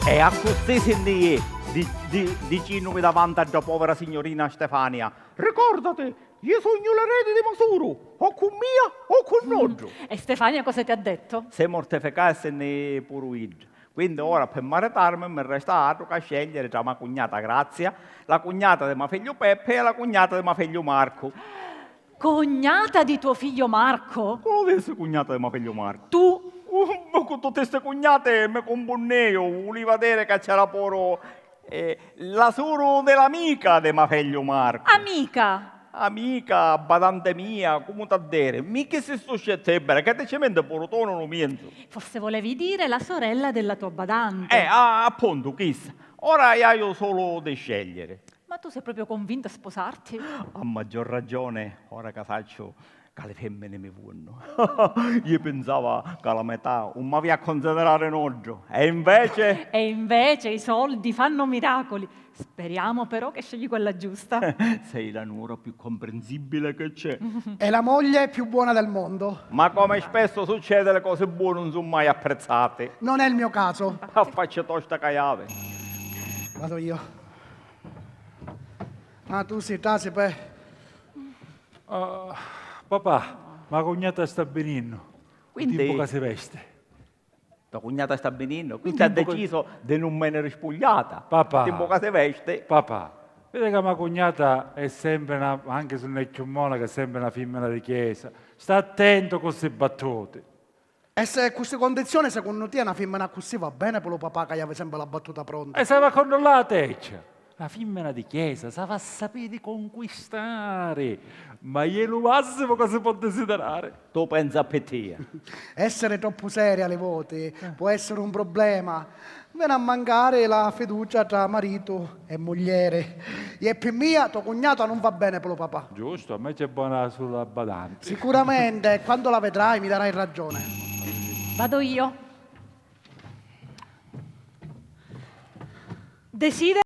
E accussì si nni jì, di, di, dicìnnumi davanti a dda povera signurina Stefania: "Ricòrdati, iu sugnu l'eredi di Masuru, o cu mia o cu noddu." E Stefania cosa ti ha detto? Si murtificà e si nni jì puru idda. Quindi ora pi maritarmi mi resta atru ca scègghiri tra ma cugnata Grazia, la cugnata di ma figliu Peppi e la cugnata di ma figliu Marcu. Cugnata di tuo figlio Marco? Cu lu dissi cugnata di ma figliu Marcu? Tu. Uh, ma cu tutti sti cugnati mi cumpunnìu, vuliva diri ca c'era puru, eh, la suru di l'amica di ma figliu Marcu. Amica? Amica, badante mia, comu t'ha diri, mi chi si stu scettebbera, ca ti ci menti puru tu nnu mienzu. Forse volevi dire la sorella della tua badante. Eh, a-, appuntu, chissa. Ora haiu sulu di scegliere. Ma tu sei proprio convinto a sposarti? A maggior ragione, ora ca sacciu ca li femmini mi vuonnu. Iu pinsava ca la metà un m'avia a considerare noddu, e invece? E invece i soldi fanno miracoli. Speriamo però che scegli quella giusta. Sei la nuora più comprensibile che c'è. È la moglie più buona del mondo. Ma come spesso succede, le cose buone non sono mai apprezzate. Non è il mio caso. A faccia tosta ca havi. Vado io. Ah, tu si trasi, pe. Ah, papà, ma cugnata sta bininnu. Quindi. Timpu ca si vesti. To cugnata sta bininnu? Quindi ha deciso di non venire spugliata. Papà. Timpu ca si vesti. Papà, vedi ca ma cugnata è sempre na, anche se non è più monaca, è sempre na fimmina di chiesa. Sta attento con sti battuti. E se cu sti condizioni, secunnu tia, na fimmina accussì va bene pi lu papà ca havi sempre la battuta pronta? E s'havi a controllà a tecchia. La fimmina di chiesa s'havi a sapiri conquistari, ma è lu massimu ca si pò desiderari. Tu pensa pi tia. Essere troppu seria li voti pò essere un problema. Veni a mancari la fiducia tra maritu e muglieri. E pi mia, to cugnata non va bene pi lu papà. Giusto, a me c'è bona sulu la badanti. Sicuramente, quando la vedrai mi darai ragione. Vado io. Desidero.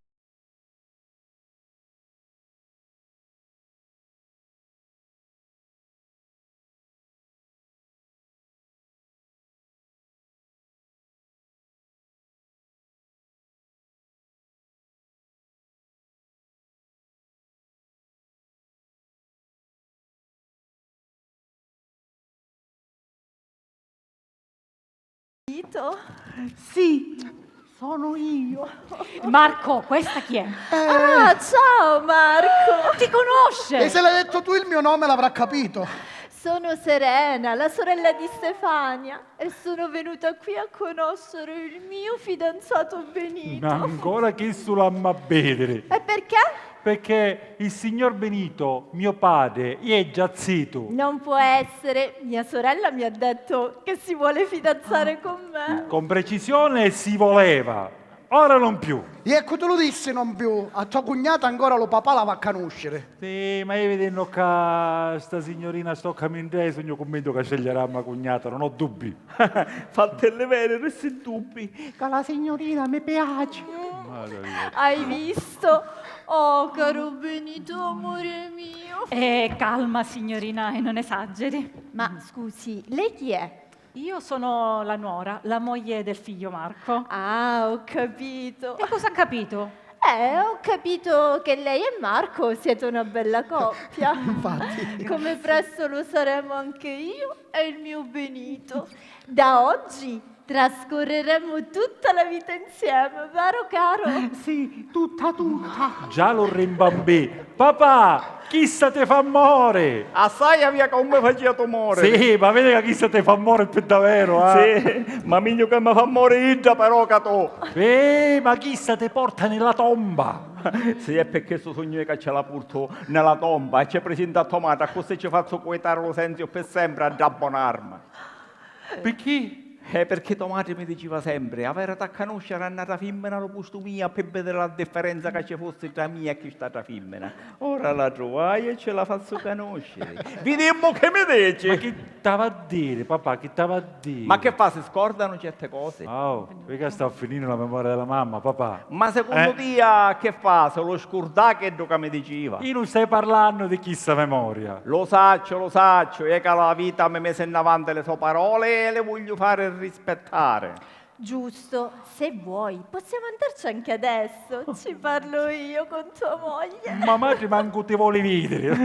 Vito? Sì, sono io. Marco, questa chi è? Ah, ciao Marco! Ti conosce! E se l'hai detto tu il mio nome l'avrà capito. Sono Serena, la sorella di Stefania, e sono venuta qui a conoscere il mio fidanzato Benito. Ma ancora chissu l'amma a vediri. E perché? Perché il signor Benito, mio padre, è già zito. Non può essere, mia sorella mi ha detto che si vuole fidanzare con me. Con precisione si voleva. Ora non più. E ecco, tu lu dissi non più, a to cugnata ancora lu papà la va a canusciri. Sì, ma io vidennu ca sta signorina sta a caminari, sugnu cummintu ca sceglierà a ma cugnata, non ho dubbi. Fattilli vediri sti dubbi, ca la signorina mi piaci. Hai visto? Oh, caro Benito, amore mio. Eh, calma, signorina, e non esageri. Ma scusi, lei chi è? Io sono la nuora, la moglie del figlio Marco. Ah, ho capito. E cosa ha capito? Eh, ho capito che lei e Marco siete una bella coppia. Infatti. Come presto lo saremo anche io e il mio Benito. Da oggi trascorreremo tutta la vita insieme, vero caro? Sì, tutta, tutta. Già lu rimbambì. Papà, chissa ti fa mori! Assai avia ca un mi facia tu mori. Sì, ma vedi ca chissa ti fa mori pi daveru, eh? Sì, ma migliu ca mi fa mori idda però ca tu. Eh, ma chissa ti porta nella tomba. Sì, è pi chissu sugnu io ca ci la purtu nella tomba e ci prisintu a to matri, accussì ci fazzu cuitari lu senziu pi sempri a dda bon'arma. Picchì? Eh, perché to matri mi diciva sempri, avèriti a canusciri a n'atra fimmina a lu pustu mia pi vidiri la differenza ca ci fussi tra mia e chist'atra fimmina. Ora la truvai e ci la fazzu canusciri. Vidimmu chi mi dici! Ma chi t'ava a diri, papà, chi t'ava a diri? Ma che fa, si scordanu certi cosi? Oh, mica sta a finiri la memoria della mamma, papà. Ma secunnu tia che fa, si lu scurdà chiddu ca mi diciva? Io non stai parlannu di chissa memoria. Lu sacciu, lu sacciu, è ca la vita mi misi nnavanti li so paroli e li vogliu fari rispettari. Giusto, se vuoi, possiamo andarci anche adesso. Ci parlo io con tua moglie. Ma matri mancu ti voli vidiri.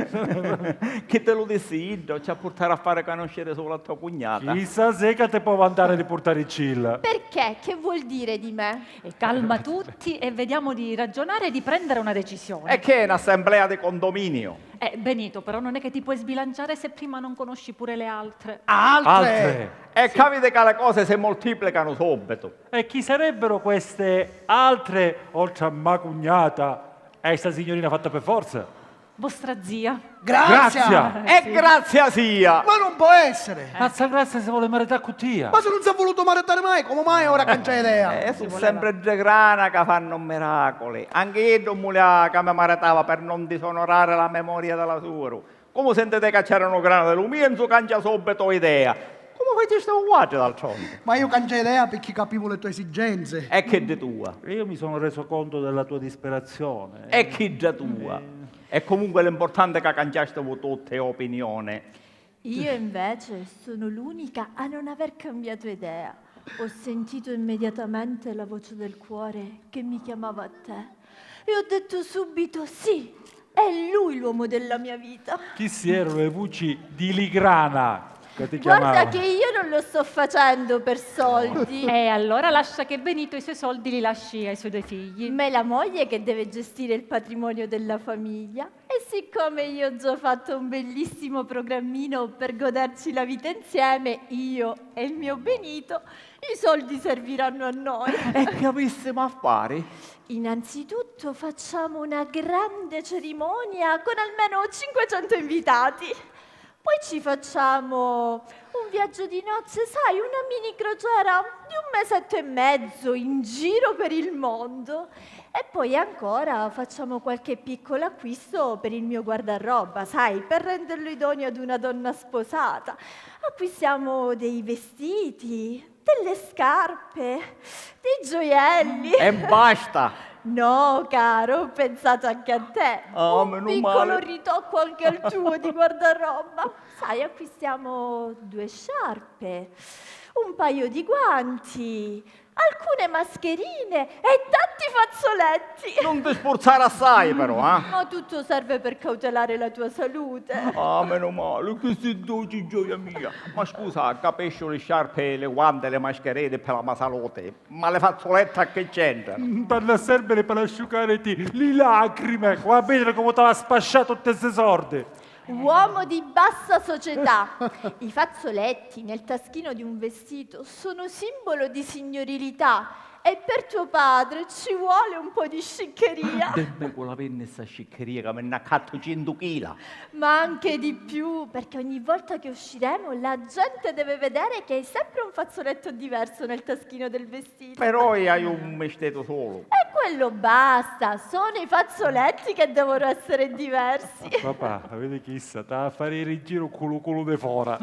Chi ti lu dissi idda, o ci a purtari a fari canusciri sulu a to cugnata? Chissa sì ca ti pò vantari di purtariccilla. Perché? Che vuol dire di me? E calma tutti e vediamo di ragionare e di prendere una decisione. E che è un'assemblea di condominio? Eh, Benito, però non è che ti puoi sbilanciare se prima non conosci pure le altre. Altre? Altre? E capite ca le cose si moltiplicano subito. E chi sarebbero queste altre, oltre a ma cugnata e sta signorina fatta per forza? Vostra zia. Grazia! Grazia! E grazia sia! Ma non può essere! Ma sta grazia si vuole marità cu tia! Ma se non si è voluto maritare mai, come mai ora cangia idea? Eh, su sempre dde grana ca fanno miracoli. Anche iddu 'un vulia ca mi maritava per non disonorare la memoria della suoru. Comu sentite ca c'era nu granu di lu mienzu, cancia subito idea. Comu facisti vuatri d'altronde? Ma io cangiai idea perché capivo le tue esigenze. E chidda tua? Io mi sono reso conto della tua disperazione. E chidda tua? E comunque l'importante è ca canciastivu tutti opinione. Io invece sono l'unica a non aver cambiato idea. Ho sentito immediatamente la voce del cuore che mi chiamava a te. E ho detto subito sì, è lui l'uomo della mia vita. Chissi erano le vuci di Ligrana, che ti chiamava. Guarda che io non lo sto facendo per soldi. E allora lascia che Benito i suoi soldi li lasci ai suoi due figli. Ma è la moglie che deve gestire il patrimonio della famiglia. E siccome io ho già fatto un bellissimo programmino per goderci la vita insieme, io e il mio Benito, i soldi serviranno a noi. E che avessimo a fare? Innanzitutto facciamo una grande cerimonia con almeno cinquecento invitati. Poi ci facciamo un viaggio di nozze, sai, una mini crociera di un mesetto e mezzo in giro per il mondo. E poi ancora facciamo qualche piccolo acquisto per il mio guardaroba, sai, per renderlo idoneo ad una donna sposata. Acquistiamo dei vestiti, delle scarpe, dei gioielli. E basta! No, caro, ho pensato anche a te. Ah, meno male. Un piccolo ritocco anche al tuo di guardaroba. Sai, acquistiamo due sciarpe, un paio di guanti, alcune mascherine e tanti fazzoletti. Non ti sfurzare assai, però, eh? Ma tutto serve per cautelare la tua salute. Ah, meno male, che si doci, gioia mia. Ma scusa, capisci le sciarpe, le guante, le mascherine per la mia salute, ma le fazzolette a che c'entrano? Mm, per la serbere, per asciugarti le lacrime, va a vedere come ti ha spasciato tutte ste sorde. Uomo di bassa società, i fazzoletti nel taschino di un vestito sono simbolo di signorilità e per tuo padre ci vuole un po' di sciccheria. Dimmi quale penni sta sciccheria che mi n'accatto cento chila. Ma anche di più, perché ogni volta che usciremo la gente deve vedere che hai sempre un fazzoletto diverso nel taschino del vestito. Però io hai un mistero solo. E quello basta, sono i fazzoletti che devono essere diversi. Papà, vedi chissa, t'ha a fare il giro cu lu culu de fora.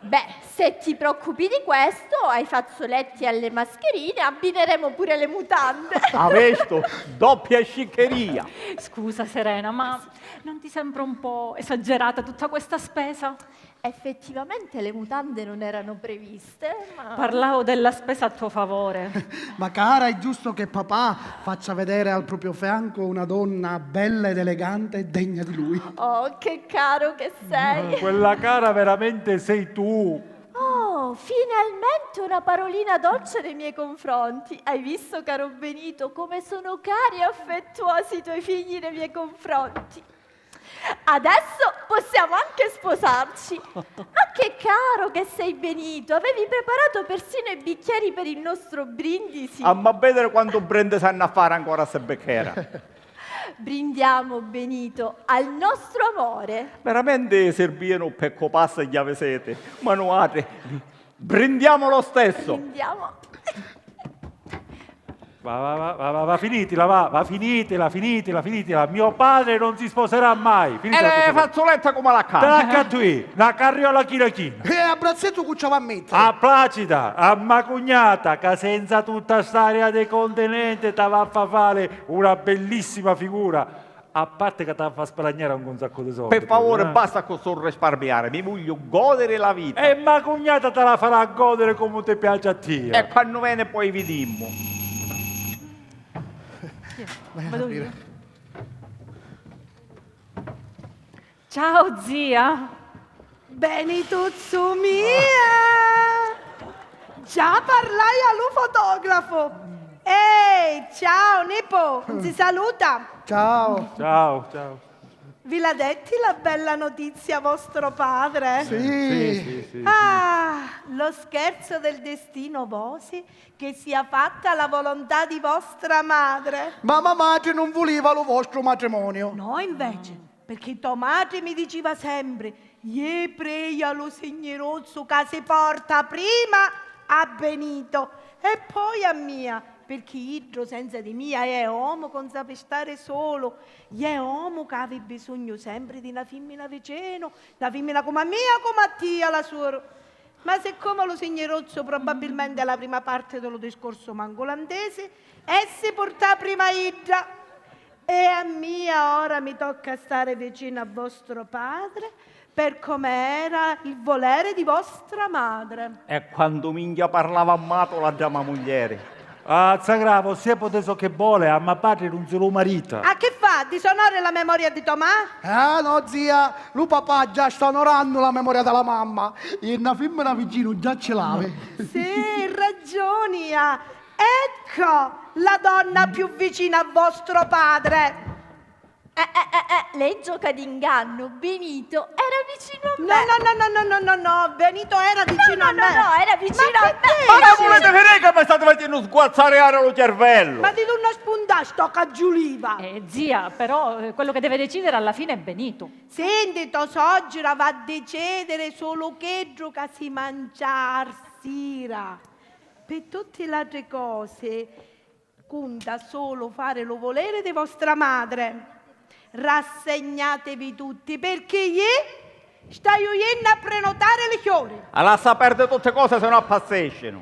Beh, se ti preoccupi di questo, ai fazzoletti e alle mascherine abbineremo pure le mutande. Ha visto? Doppia sciccheria. Scusa, Serena, ma non ti sembra un po' esagerata tutta questa spesa? Effettivamente le mutande non erano previste, ma... Parlavo della spesa a tuo favore. Ma cara, è giusto che papà faccia vedere al proprio fianco una donna bella ed elegante e degna di lui. Oh, che caro che sei! Quella cara veramente sei tu! Oh, finalmente una parolina dolce nei miei confronti. Hai visto, caro Benito, come sono cari e affettuosi i tuoi figli nei miei confronti? Adesso possiamo anche sposarci. Ma che caro che sei, Benito, avevi preparato persino i bicchieri per il nostro brindisi. Amma a vedere quantu brindisi hannu a fari ancora a sta bicchera. Brindiamo, Benito, al nostro amore. Veramente servivanu pecco pasta e chiave sete, ma nuatri brindiamo lo stesso. Brindiamo. Va, va, va, va, va, va, finitila, va, va, finitila, finitila, finitila. Mio padre non si sposerà mai. Finitila. E le fazzolette come la... Te la accattu io, na carriola china china. E a brazzettu cu ci va a mettere? A Placida, a ma cugnata, ca senza tutta st'aria de continente t'ava a fa fare una bellissima figura. A parte ca t'ha fa sparagnare anche un sacco di soldi. Per favore, eh, basta con sto risparmiare, mi voglio godere la vita. E ma cugnata te la farà godere come ti piace a tia. E quando vene poi vidimmo. Vado io. Ciao, zia. Benituzzu mia! Già parlai a lu fotografo! Ehi, ciao, nipo, si saluta! Ciao! Ciao, ciao. Vi la detti la bella notizia a vostro padre? Sì. Sì, sì, sì, sì. Ah, Lo scherzo del destino vosi che sia fatta la volontà di vostra madre. Ma me matri nun vuliva lu vostru matrimoniu. No, invece, perché to matri mi diciva sempri: "Ie preia lu Signirozzu ca si porta prima a Benito e poi a mia, perché iddu senza di mia è omu ca 'un sapi stare solu, è omu ca havi bisognu sempri di na fimmina vicinu, na fimmina comu a mia, comu a tia, la suor." Ma siccome lu Signirozzu probabilmente la prima parte di lu discorsu mancu la ntesi, e si purtà prima idda. E a mia ora mi tocca stare vicino a vostro padre, per come era il volere di vostra madre. E quantu minchia parlava a matula dda ma muglieri. Ah, zà Gra, vossia putè so che vole, a ma patri nun si lu marita. A che fa? Disonori la memoria di to ma? Ah, no, zia, lu papà già sta onorannu la memoria della mamma. E na fimmina vicinu già ce l'ave. Sì, ragioni ha. Ecco la donna più vicina a vostro padre. Eh, eh, eh, eh, lei gioca d'inganno, Benito era vicino a me. No, no, no, no, no, no, no, no, Benito era vicino a me. No, no, no, era vicino a me. Ma che dici? Ma la vulete vedere che mi state facendo sguazzariare lo cervello? Ma di tu non spunta sto cagiuliva. Eh, zia, però, eh, quello che deve decidere alla fine è Benito. Senti, to soggira va a decidere solo cheddu ca si mancia arsira. Per tutte le altre cose, cunta solo fare lo volere di vostra madre. Rassegnatevi tutti, perché ie staiu iennu a prenotare li chiori. A lassa perde tutte cose, se no appassescinu.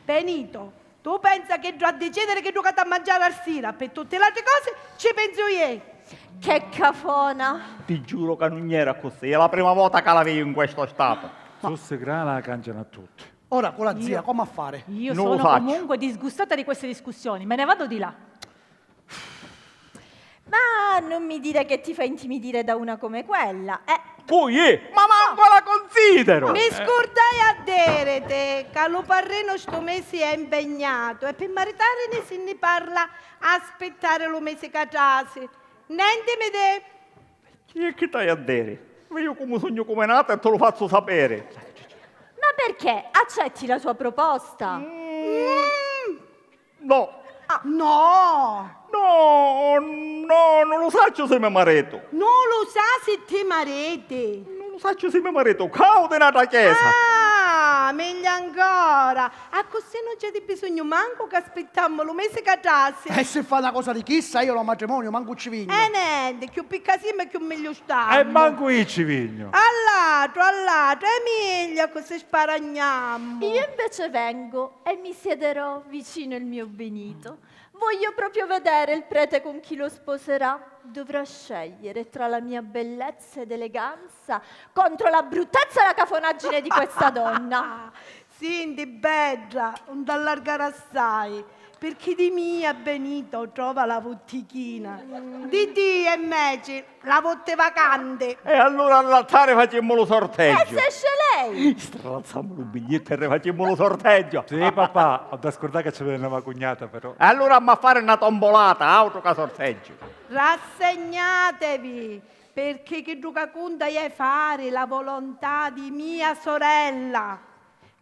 Benito, tu pensa che a decidere che giocate a mangiare a sera, per tutte le altre cose ci penso io. Che cafona! Ti giuro che non era così, è la prima volta che la vedo in questo stato. Su si grana cangiano a tutti. Ora con la zia come a fare? Io sono comunque disgustata di queste discussioni, me ne vado di là. Ma non mi dire che ti fa intimidire da una come quella, eh. Cui? Ma manco la considero! Mi scurdai a dèrete ca lu parrinu stu mesi è impegnato e pi maritarini si nni parla a aspittari lu mesi ca trasi. Nenti mi dè. E chi t'haiu a diri? Veju comu sugnu cuminata e ti lu fazzu sapiri. Ma perché? Accetti la sua proposta? Mm, no. Ah, no! No, no, non lu sacciu si mi maritu. Non lu sa si ti mariti? Non lu sacciu si mi maritu. Cau di n'atra chiesa. Ah, meglio ancora. Accussì non c'è di bisogno manco che aspettiamo lu mese che trasi. E se fa na cosa di chissa, io lo matrimonio manco ci vigno. E niente, più picca siamo e più meglio stiamo. E manco io ci vigno. All'altro, all'altro, è meglio che se sparagnamo. Io invece vengo e mi siederò vicino il mio Benito. Voglio proprio vedere il prete con chi lo sposerà. Dovrà scegliere tra la mia bellezza ed eleganza contro la bruttezza e la cafonaggine di questa donna. Senti, bedda, non t'allargare assai, perché di mia Benito trova la vottichina. Di ti, invece, la votte vacante. E allura allattari facimmu lu sorteggio. E se esce lei? Stralzammu lu bigliettu e rifacimmu lu sorteggio. Sì, papà, ho da scurdare che ci vede una cugnata, però. E allura amma fare una tombolata, altro che sorteggio. Rassegnatevi, perché chiddu ca cunta è fare la volontà di mia sorella.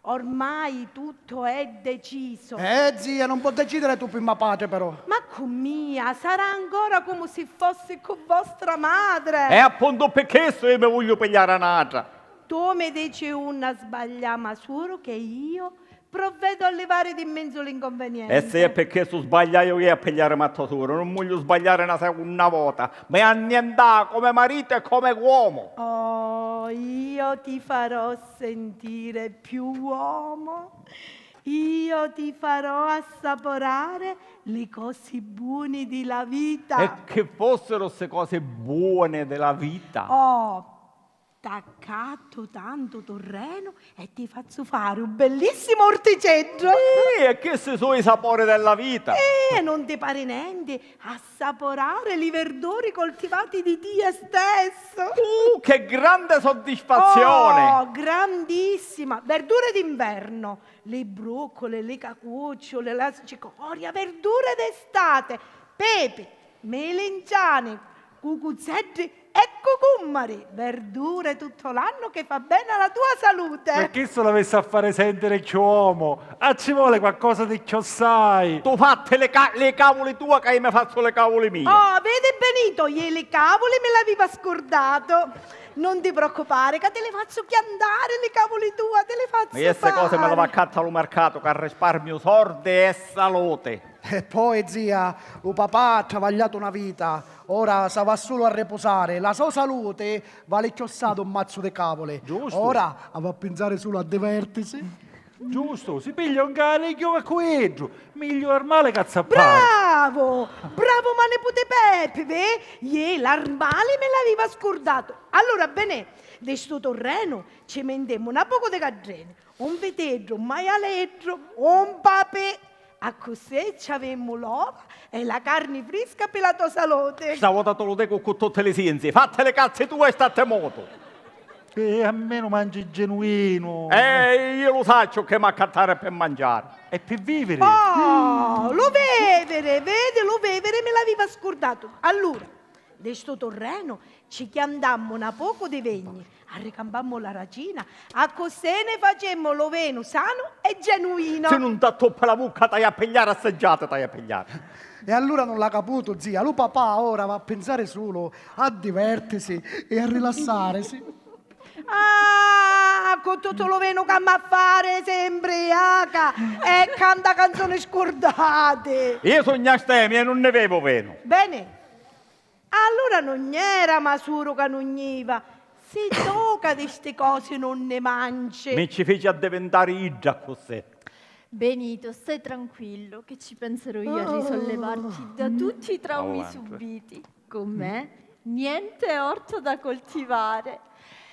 Ormai tutto è deciso. Eh, zia, non può decidere tu prima padre, però. Ma cu mia sarà ancora come se fosse con vostra madre. E appunto per questo io mi voglio pigliare un'altra. Tu mi dici una sbagliata, ma solo che io provvedo a levare di mezzo l'inconveniente. E se è per questo sbagliaio io a pigliare matto solo, non voglio sbagliare una seconda volta. Mi annientà come marito e come uomo. Oh, io ti farò sentire più uomo. Io ti farò assaporare le cose buone della vita. E che fossero ste cose buone della vita? Oh, t'accatto tanto terreno e ti faccio fare un bellissimo orticello. Sì, e questi sono i sapori della vita. Eh, non ti pare niente assaporare li verduri coltivati di Dio stesso? Uh, che grande soddisfazione! Oh, grandissima! Verdure d'inverno, le broccole, le cacucciole, la cicoria, verdure d'estate, pepi, melenciani, cucuzzeddi E cucummari, verdure tutto l'anno che fa bene alla tua salute. E chistu l'avissi a fari sentiri cchiù omu. A ci voli qualcosa di cchiossai. Tu fatti li ca-, li cavuli tua ca io mi fazzu li cavuli mia. Oh, vedi Benito, io li cavuli mi l'aviva scurdato. Non ti preoccupare ca ti li fazzu chiantari li cavuli tua, ti li fazzu fari. Ma io ste cose mi li v'accatta a lu mercatu ca risparmiu sordi e saluti. E poi, zia, lu papà ha travagliatu una vita, ora s'ava sulu a ripusari. La so saluti vali cchiossai d'un mazzu di cavuli. Giustu. Ora ava a pinsari sulu a divertisi. Giustu, si piglia un canigghiu e cu iddu, migliu armali ca s'appari. Bravo! Bravo ma niputi Peppi, ve? Iè, l'armali mi l'aviva scurdatu. Allura, Benè, di stu turrenu ci mintemu na pocu di caddreni, un viteddu, un maialeddu, un papì. Accussì ci avemu l'ova e la carni frisca pi la to salute. Sta vota ti lu dicu cu tutti li sinzi, fatti li cazzi tua e statti mutu. E almenu mangi genuinu. Eh, io lu sacciu che m'accattari pi mangiari. E pi viviri. Oh, lu viviri, vedi, lu viviri mi l'aviva scurdatu. Allura, di stu turrenu ci chiantammu na pocu di vigni, arricampammu la racina, accussì ni facemmu lu vinu sanu e genuinu. Si nun t'attuppi la vucca, t'haiu a pigliari assaggiati, t'haiu a pigliari. E allura nun l'ha caputu, zia, lu papà ora va a pinsari sulu a divertisi e a rilassarisi. Ah, cu tuttu lu vinu ca m'ha fari, si imbriaca e canta canzuni scurdati. Io sugnu astemia e nun ni vivu vinu. Beni. Allura nun era masuru ca nun jiva, si toca di sti cosi nun ni manci. Mi ci fici addivintari idda accussì. Benito, stai tranquillo, che ci penserò io a risollevarti da tutti i traumi subiti. Con me, niente orto da coltivare,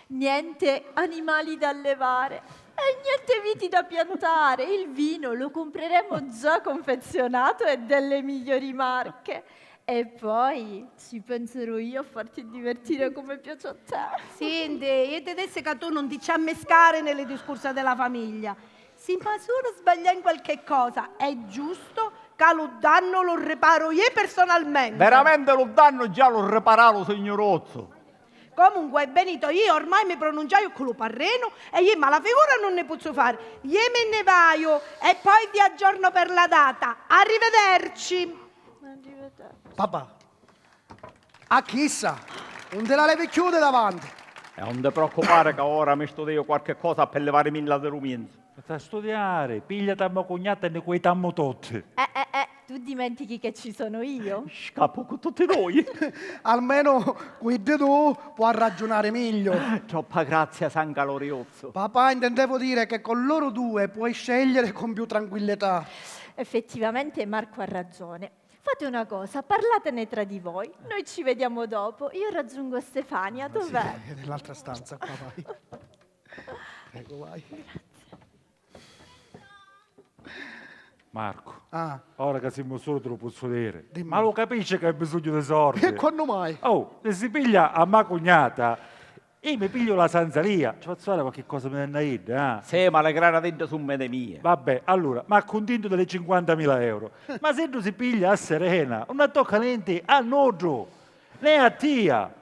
niente animali da allevare e niente viti da piantare. Il vino lo compreremo già confezionato e delle migliori marche. E poi ci penserò io a farti divertire come piace a te. Senti, io ti dissi ca tu non ti ci ammiscare nelle discorse della famiglia. Si masuru sbaglia in qualche cosa, è giusto ca lu dannu lu riparu io personalmente. Veramenti lu dannu già lu riparau lu signuruzzu. Comunque, Benito, io ormai mi pronunciaiu cu lu parrinu e io mala figura nun ni puzzu fari. Io mi nni vaiu e poi vi aggiorno per la data. Arrivederci. Arrivederci. Papà, a chissa, nun ti la levi cchiù di davanti. E nun ti preoccupari ca ora mi studiu quarchi cosa pi livarimilla di lu mienzu. Sta studiari, pigliati a mo cugnata e ni cuitammu tutti. Eh, eh, eh, tu dimentichi che ci sono io? Scappu cu tutti noi. Almenu cu iddi du pò arraggiunari migliu. Troppa grazia, San Caloriozzu. Papà, intendevo dire che con loro due puoi scegliere con più tranquillità. Effettivamente Marco ha ragione. Fate una cosa, parlatene tra di voi, noi ci vediamo dopo, io raggiungo Stefania, dov'è? Sì, è nell'altra stanza, qua vai. Prego, vai. Grazie. Marco, ah, ora ca simu sulu ti lu pozzu diri. Dimmi. Ma lu capisci ca hai bisognu di sordi? E quannu mai? Oh, ti si piglia a ma cugnata, io mi pigliu la sanzalia, ci fazzu fari qualchi cosa mi dannu a idda, ah. Sì, ma li granatiddi su medi mia. Vabbè, allura, m'accuntento di li cinquantamila euro. Ma siddu si piglia a Serena, nun attocca nenti a nuddu, né a tia.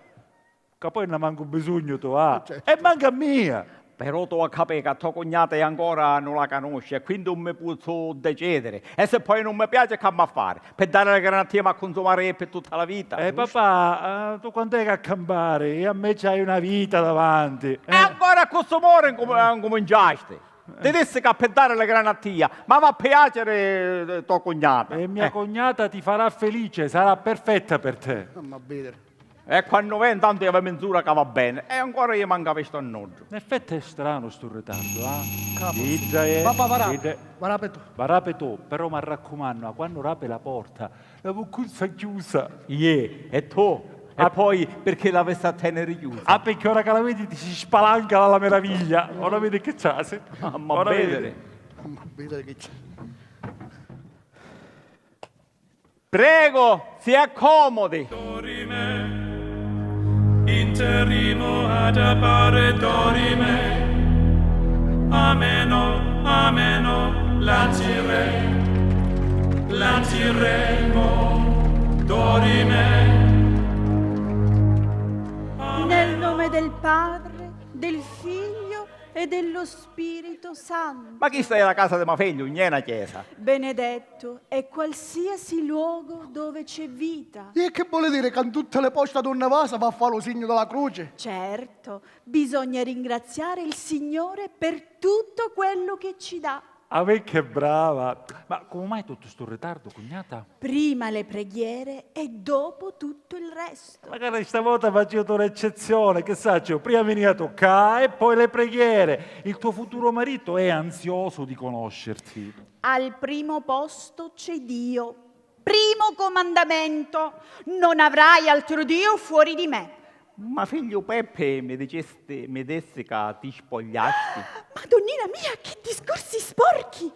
Ca poi nna mancu bisognu tu, ah. Eh, certo. E mancu a mia! Però tu a capì ca to cugnata io ancora nun la canusciu e quindi nun mi puzzu decidiri. E se poi nun mi piaci, c'ammu a fari? Pi dari li granatia m'ha cunsumari pi tutta la vita, giustu? Eh, papà, eh, tu quant'è ca campari? E a me c'hai una vita davanti, eh. E ancora cu stu mori ncum-, ncuminciasti? Ti dissi ca pi dari li granatia, ma va a piaciri, eh, to cugnata. E mia cugnata ti farà felice, sarà perfetta per te. Fammi a vidiri. E quannu veni, tantu io vi minzura ca va beni. E ancora io mancu avistu a nuddu. In effetti è stranu stu ritardu, ah? Idda è, papà, va rapi, idda è, va rapi tu. Va rapi tu, però m'arraccumannu, a quannu rapi la porta, la vuccuzza chiusa. Iè, e tu? E poi pirchì l'avissi a teniri chiusa? Ah, pirchì ora ca la vidi ti si spalanca la, la meraviglia. Ora vidi chi c'hasi. Ora vidi. Fammi a vidiri chi c'è. Prego, si accomodi. Dorime, interrimo ad appare dorime. Ameno, ameno, lancire, lanciremo, dorime. Del Padre, del Figlio e dello Spirito Santo. Ma chista è la casa di ma figlio, non è una chiesa. Benedetto è qualsiasi luogo dove c'è vita. E che vuole dire che in tutte le poste donna vasa va a fare lo segno della croce? Certo, bisogna ringraziare il Signore per tutto quello che ci dà. Ah, che brava! Ma come mai tutto sto ritardo, cugnata? Prima le preghiere e dopo tutto il resto. Magari stavota facìutu un'eccezione, che sacciu, prima vinìa tu ccà e poi le preghiere. Il tuo futuro marito è ansioso di conoscerti. Al primo posto c'è Dio. Primo comandamento, non avrai altro Dio fuori di me. Ma figliu Peppe mi dicesti, mi dissi ca ti spogliasti? Madonnina mia, che discorsi sporchi!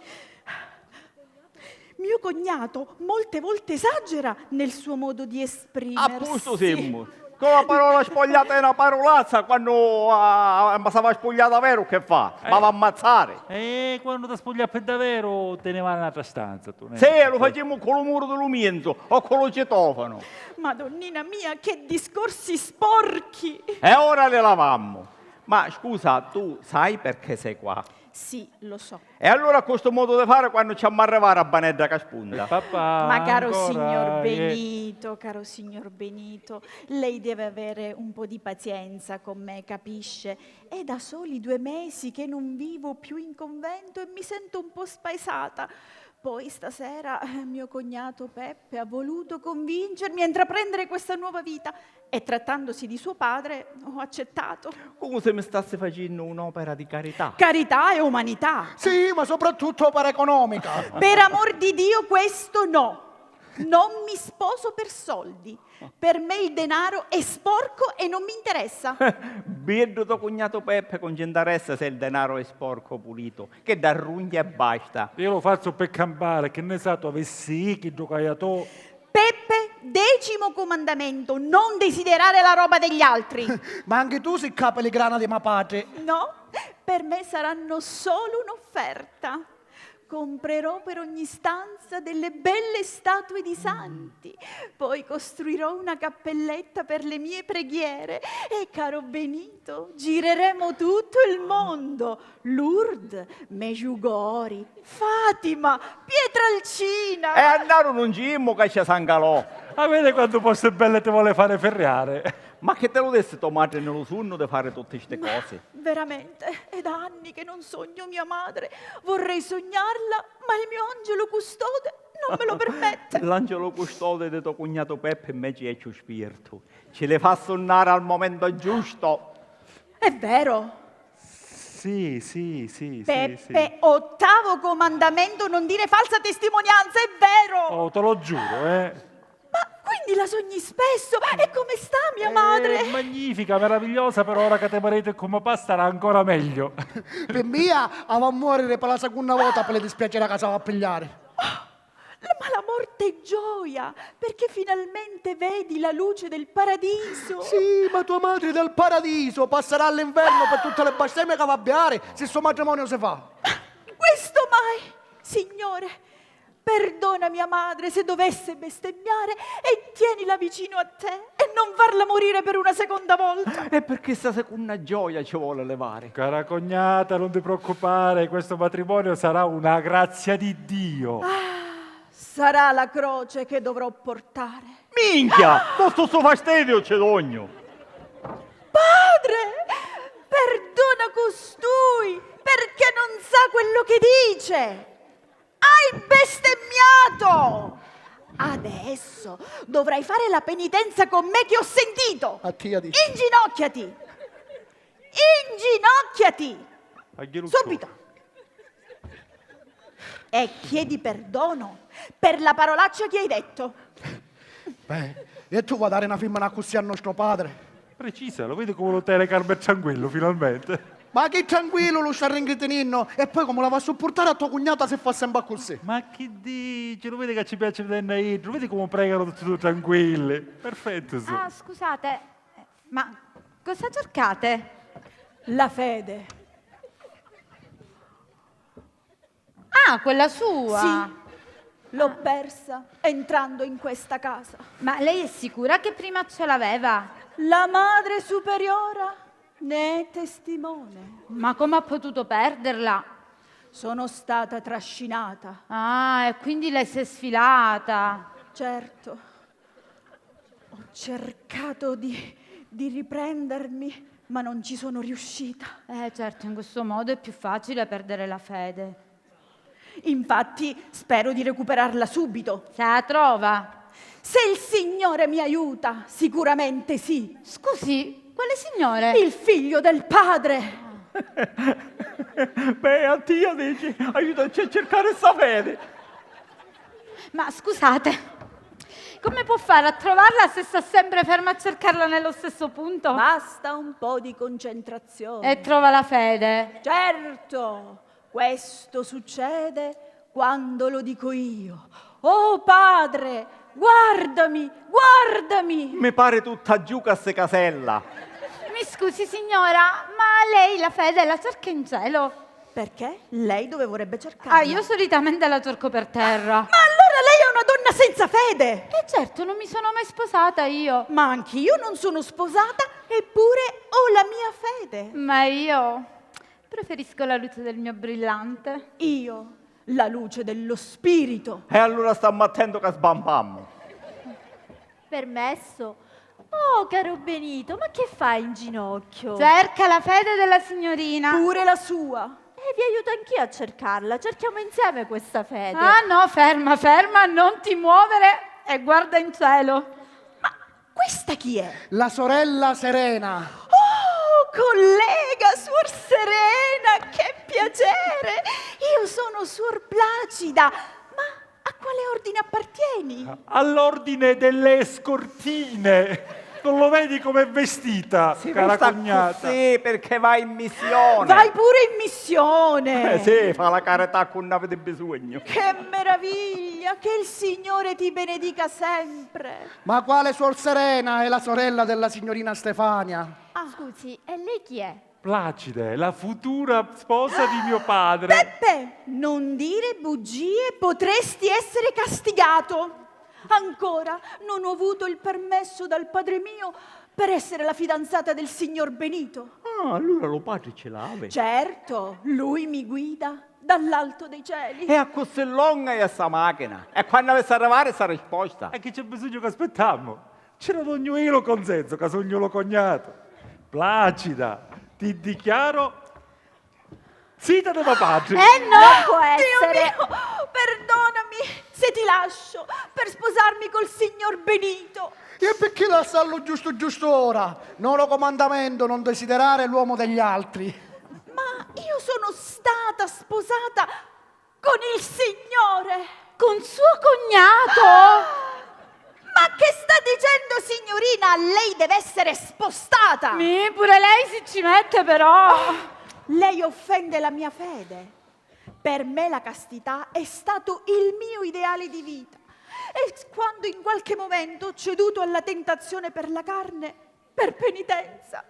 Mio cognato molte volte esagera nel suo modo di esprimersi. A posto simu. Con la parola spogliata è una parolazza, quando ah, ah, ma s'ava spogliata veru che fa? Ma va ammazzare. E quando ti spoglia per davvero te ne va in un'altra stanza tu. Sì, lo facciamo con lo muro di lo mienzo o con lo citofono. Madonnina mia, che discorsi sporchi! E ora le lavammo. Ma scusa, tu sai perché sei qua? Sì, lo so. E allora a questo modo di fare quando ci amma arrivare a Banedda Caspunta? Papà, ma caro ancora, signor eh. Benito, caro signor Benito, lei deve avere un po' di pazienza con me, capisce? È da soli due mesi che non vivo più in convento e mi sento un po' spaesata. Poi stasera eh, mio cognato Peppe ha voluto convincermi a intraprendere questa nuova vita e trattandosi di suo padre ho accettato. Come se mi stassi facendo un'opera di carità. Carità e umanità. Sì, ma soprattutto opera economica. Per amor di Dio, questo no. Non mi sposo per soldi. Per me il denaro è sporco e non mi interessa. Beddu to cugnato Peppe, con ci interessa se il denaro è sporco o pulito, che d'arrugna e basta. Io lo faccio per campare, che ne sa tu avessi chi giocaia tu. Peppe, decimo comandamento, non desiderare la roba degli altri. Ma anche tu si capa le grana di ma patri. No, per me saranno solo un'offerta. Comprerò per ogni stanza delle belle statue di santi, poi costruirò una cappelletta per le mie preghiere e, caro Benito, gireremo tutto il mondo. Lourdes, Medjugorje, Fatima, Pietralcina. E a Naru non ci jimmu ca c'è San Galò. Ah, vedi quantu posti belli ti vuole fare ferriare. Ma che te lo disse to madre nello sonno di fare tutte ste cose? Veramente, è da anni che non sogno mia madre. Vorrei sognarla, ma il mio angelo custode non me lo permette. L'angelo custode di to cugnato Peppe invece è ciù spirtu. Ci le fa sunnare al momento giusto. È vero. Sì, sì, sì, sì, sì. Peppe, ottavo comandamento, non dire falsa testimonianza, è vero. Oh, te lo giuro, eh. Ma quindi la sogni spesso? E come sta mia madre? Eh, magnifica, meravigliosa, però ora che te mariti è come pa starà ancora meglio. Per mia, ava a muoriri per la seconda vota per le dispiacere che s'ava a pigliare. Ma la morte è gioia, perché finalmente vedi la luce del paradiso. Sì, ma tua madre dal paradiso passarà all'inferno per tutte le bestemmie che va a beare se sto matrimonio si fa. Questo mai, Signore, perdona mia madre se dovesse bestemmiare e tienila vicino a te e non farla morire per una seconda volta. E per questa seconda gioia ci vuole levare. Cara cognata, non ti preoccupare, questo matrimonio sarà una grazia di Dio. Ah, sarà la croce che dovrò portare. Minchia! Tutto sto fastidio ci dogno! Padre! Perdona costui, perché non sa quello che dice! Hai bestemmiato! Adesso dovrai fare la penitenza con me che ho sentito! A tia dici. Inginocchiati! Inginocchiati! Agghirucciu. Subito! E chiedi perdono per la parolaccia che hai detto. Beh, e tu vuoi dare una femmina così a nostro padre? Precisa, lo vedi come lo tiene calmo e tranquillo, finalmente? Ma chi tranquillo lo sta ringriteninno? E poi come la va a supportare a tua cugnata se fa sempre così? Ma chi dici? Lo vedi che ci piace vederla iddu? Lo vedi come pregano tutti e due tranquilli? Perfetto, sì. Ah, scusate, ma cosa cercate? La fede. Ah, quella sua! Sì, l'ho persa entrando in questa casa. Ma lei è sicura che prima ce l'aveva? La madre superiora Né testimone. Ma come ha potuto perderla? Sono stata trascinata. Ah, e quindi lei si è sfilata. Certo. Ho cercato di, di riprendermi, ma non ci sono riuscita. Eh, certo, in questo modo è più facile perdere la fede. Infatti, spero di recuperarla subito. Se la trova? Se il Signore mi aiuta, sicuramente sì. Scusi, quale Signore? Il Figlio del Padre. Beh, a tia dici, aiutaci a cercare sta fede. Ma scusate, come può fare a trovarla se sta sempre ferma a cercarla nello stesso punto? Basta un po' di concentrazione. E trova la fede. Certo, questo succede quando lo dico io. Oh Padre, guardami, guardami! Mi pare tutta giuca sta casella. Mi scusi signora, ma lei la fede la cerca in cielo? Perché? Lei dove vorrebbe cercarla? Ah, io solitamente la cerco per terra. Ma allora lei è una donna senza fede! E certo, non mi sono mai sposata io. Ma anch'io non sono sposata, eppure ho la mia fede. Ma io preferisco la luce del mio brillante. Io la luce dello spirito. E allura stammu attento ca sbampammu. Permesso? Oh, caro Benito, ma che fai in ginocchio? Cerca la fede della signorina. Pure la sua. E vi aiuto anch'io a cercarla. Cerchiamo insieme questa fede. Ah no, ferma, ferma, non ti muovere e guarda in cielo. Ma questa chi è? La sorella Serena. Oh, collega, suor Serena, che piacere! Io sono suor Placida. Ma a quale ordine appartieni? All'ordine delle scortine. Non lo vedi com'è vestita, sì, cara cognata? Sì, perché va in missione. Vai pure in missione. Eh sì, fa la carità quando avete bisogno. Che meraviglia, che il Signore ti benedica sempre. Ma quale suor Serena è la sorella della signorina Stefania? Ah. Scusi, e lei chi è? Placide, la futura sposa di mio padre. Peppe, non dire bugie, potresti essere castigato. Ancora, non ho avuto il permesso dal padre mio per essere la fidanzata del signor Benito. Ah, allura lu patri ci l'havi? Certo, lui mi guida dall'alto dei cieli. E accussì longa è sta machina. E quannu avissi arrivari sta risposta? E chi c'è bisognu c'aspittammu? Ci lu dugnu iu lu consensu ca sugnu lu cognato. Placida, ti dichiaro zita di me patri. Eh no! Non può essere! Dio mio, perdonami se ti lascio per sposarmi col signor Benito. E picchì lassarlu giustu giustu ora? No lo comandamento non desiderare l'uomo degli altri. Ma io sono stata sposata con il Signore! Con suo cognato! Ma che sta dicendo, signorina? Lei deve essere spostata! Mi, pure lei si ci mette, però! Oh, lei offende la mia fede. Per me la castità è stato il mio ideale di vita. E quando in qualche momento ho ceduto alla tentazione per la carne, per penitenza,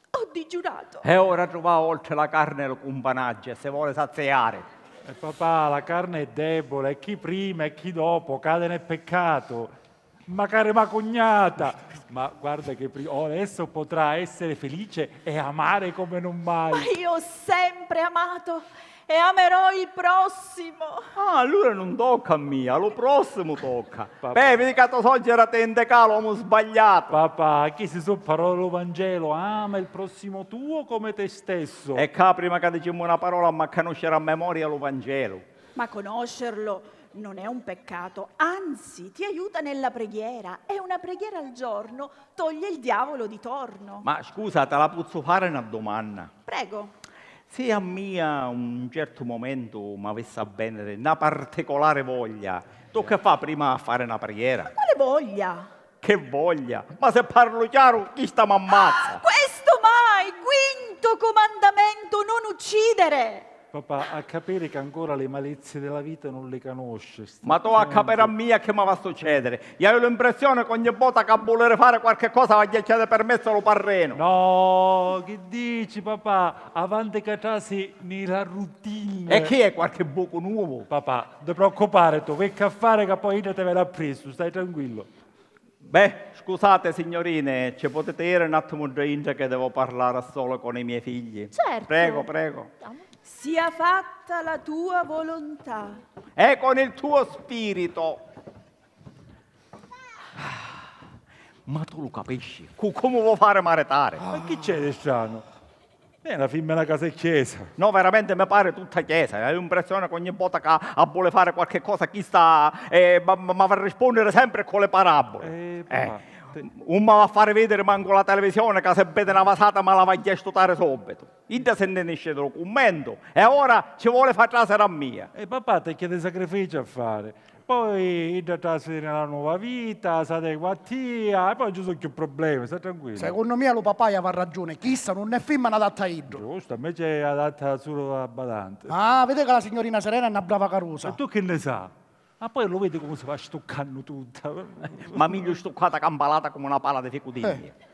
ho digiunato. E ora truvau oltre la carne lu cumpanaggiu e si voli saziari. E papà, la carne è debole, e chi prima e chi dopo cade nel peccato. Macari ma cugnata! Ma guarda che pri- oh, adesso potrà essere felice e amare come non mai. Ma io ho sempre amato e amerò il prossimo. Ah, allura nun tocca a mia, a lu prossimu tocca. Papà. Beh, vidi ca to soggiera ti indicà l'omu sbagliatu. Papà, chisti su parole lu Vangelo, ama il prossimo tuo come te stesso. E ccà prima ca dicimu na parola, amma canusciri a memoria lu Vangelu. Ma conoscerlo non è un peccato, anzi ti aiuta nella preghiera e una preghiera al giorno toglie il diavolo di torno. Ma scusa, te la puzzu fari na dumanna? Prego. Si a mia un certu momentu m'avissi a vèniri na particolari voglia, tocca fa prima a fari na preghiera? Ma quale voglia? Che voglia! Ma se parlu chiaru, chista m'ammazza! Ah, questo mai! Quinto comandamento, non uccidere! Papà, ha capiri ca ancora li malizzi di la vita nun li canusci. Ma tu a capiri a mia chi m'ava succediri? Iaiu l'impressioni ca ogni vota ca vuliri fari quarchi cosa v'agghia chiedi permessu a lu parrinu. No, chi dici papà? Avanti ca trasi ni la routine. E chi è quarchi bucu nuovu? Papà, de preoccupari tu, vecca a fari ca poi idda ti veni appressu, stai tranquillo. Beh, scusate, signorine, ci potete iere n'attimu ddà intra che devo parlare a solo con i miei figli? Certo. Prego, prego. Andiamo. Sia fatta la tua volontà. E con il tuo spirito. Ma tu lu capisci? Cu-, comu vo fari maritari? Ma chi c'è di stranu? È una fimmina casa e chiesa. No, veramente mi pare tutta chiesa. Hai l'impressione che ogni volta che a vuole fare qualche cosa, chista, eh, ma, ma, ma va a rispondere sempre con le parabole. Eh, papà, eh, te- un ma va a fare vedere manco la televisione, che se vede una vasata ma la va a stutare subito. Idda se ne esce dal cummentu e ora ci vuole fa trasere a mia. E papà, te chiede sacrifici a fare. Poi idda trasi nella nuova vita, s'adegua a tia, e poi non ci sono più problemi, sta tranquillo. Secondo mia lu papà aveva ragione, chista non è femmina adatta a iddu. Giusto, invece è adatta solo a badante. Ah, vedi che la signorina Serena è una brava carusa. E tu che ne sa? Ma poi lo vedi come si va stuccando tutta. Ma meglio stuccata campalata come una pala di ficutigna. Eh.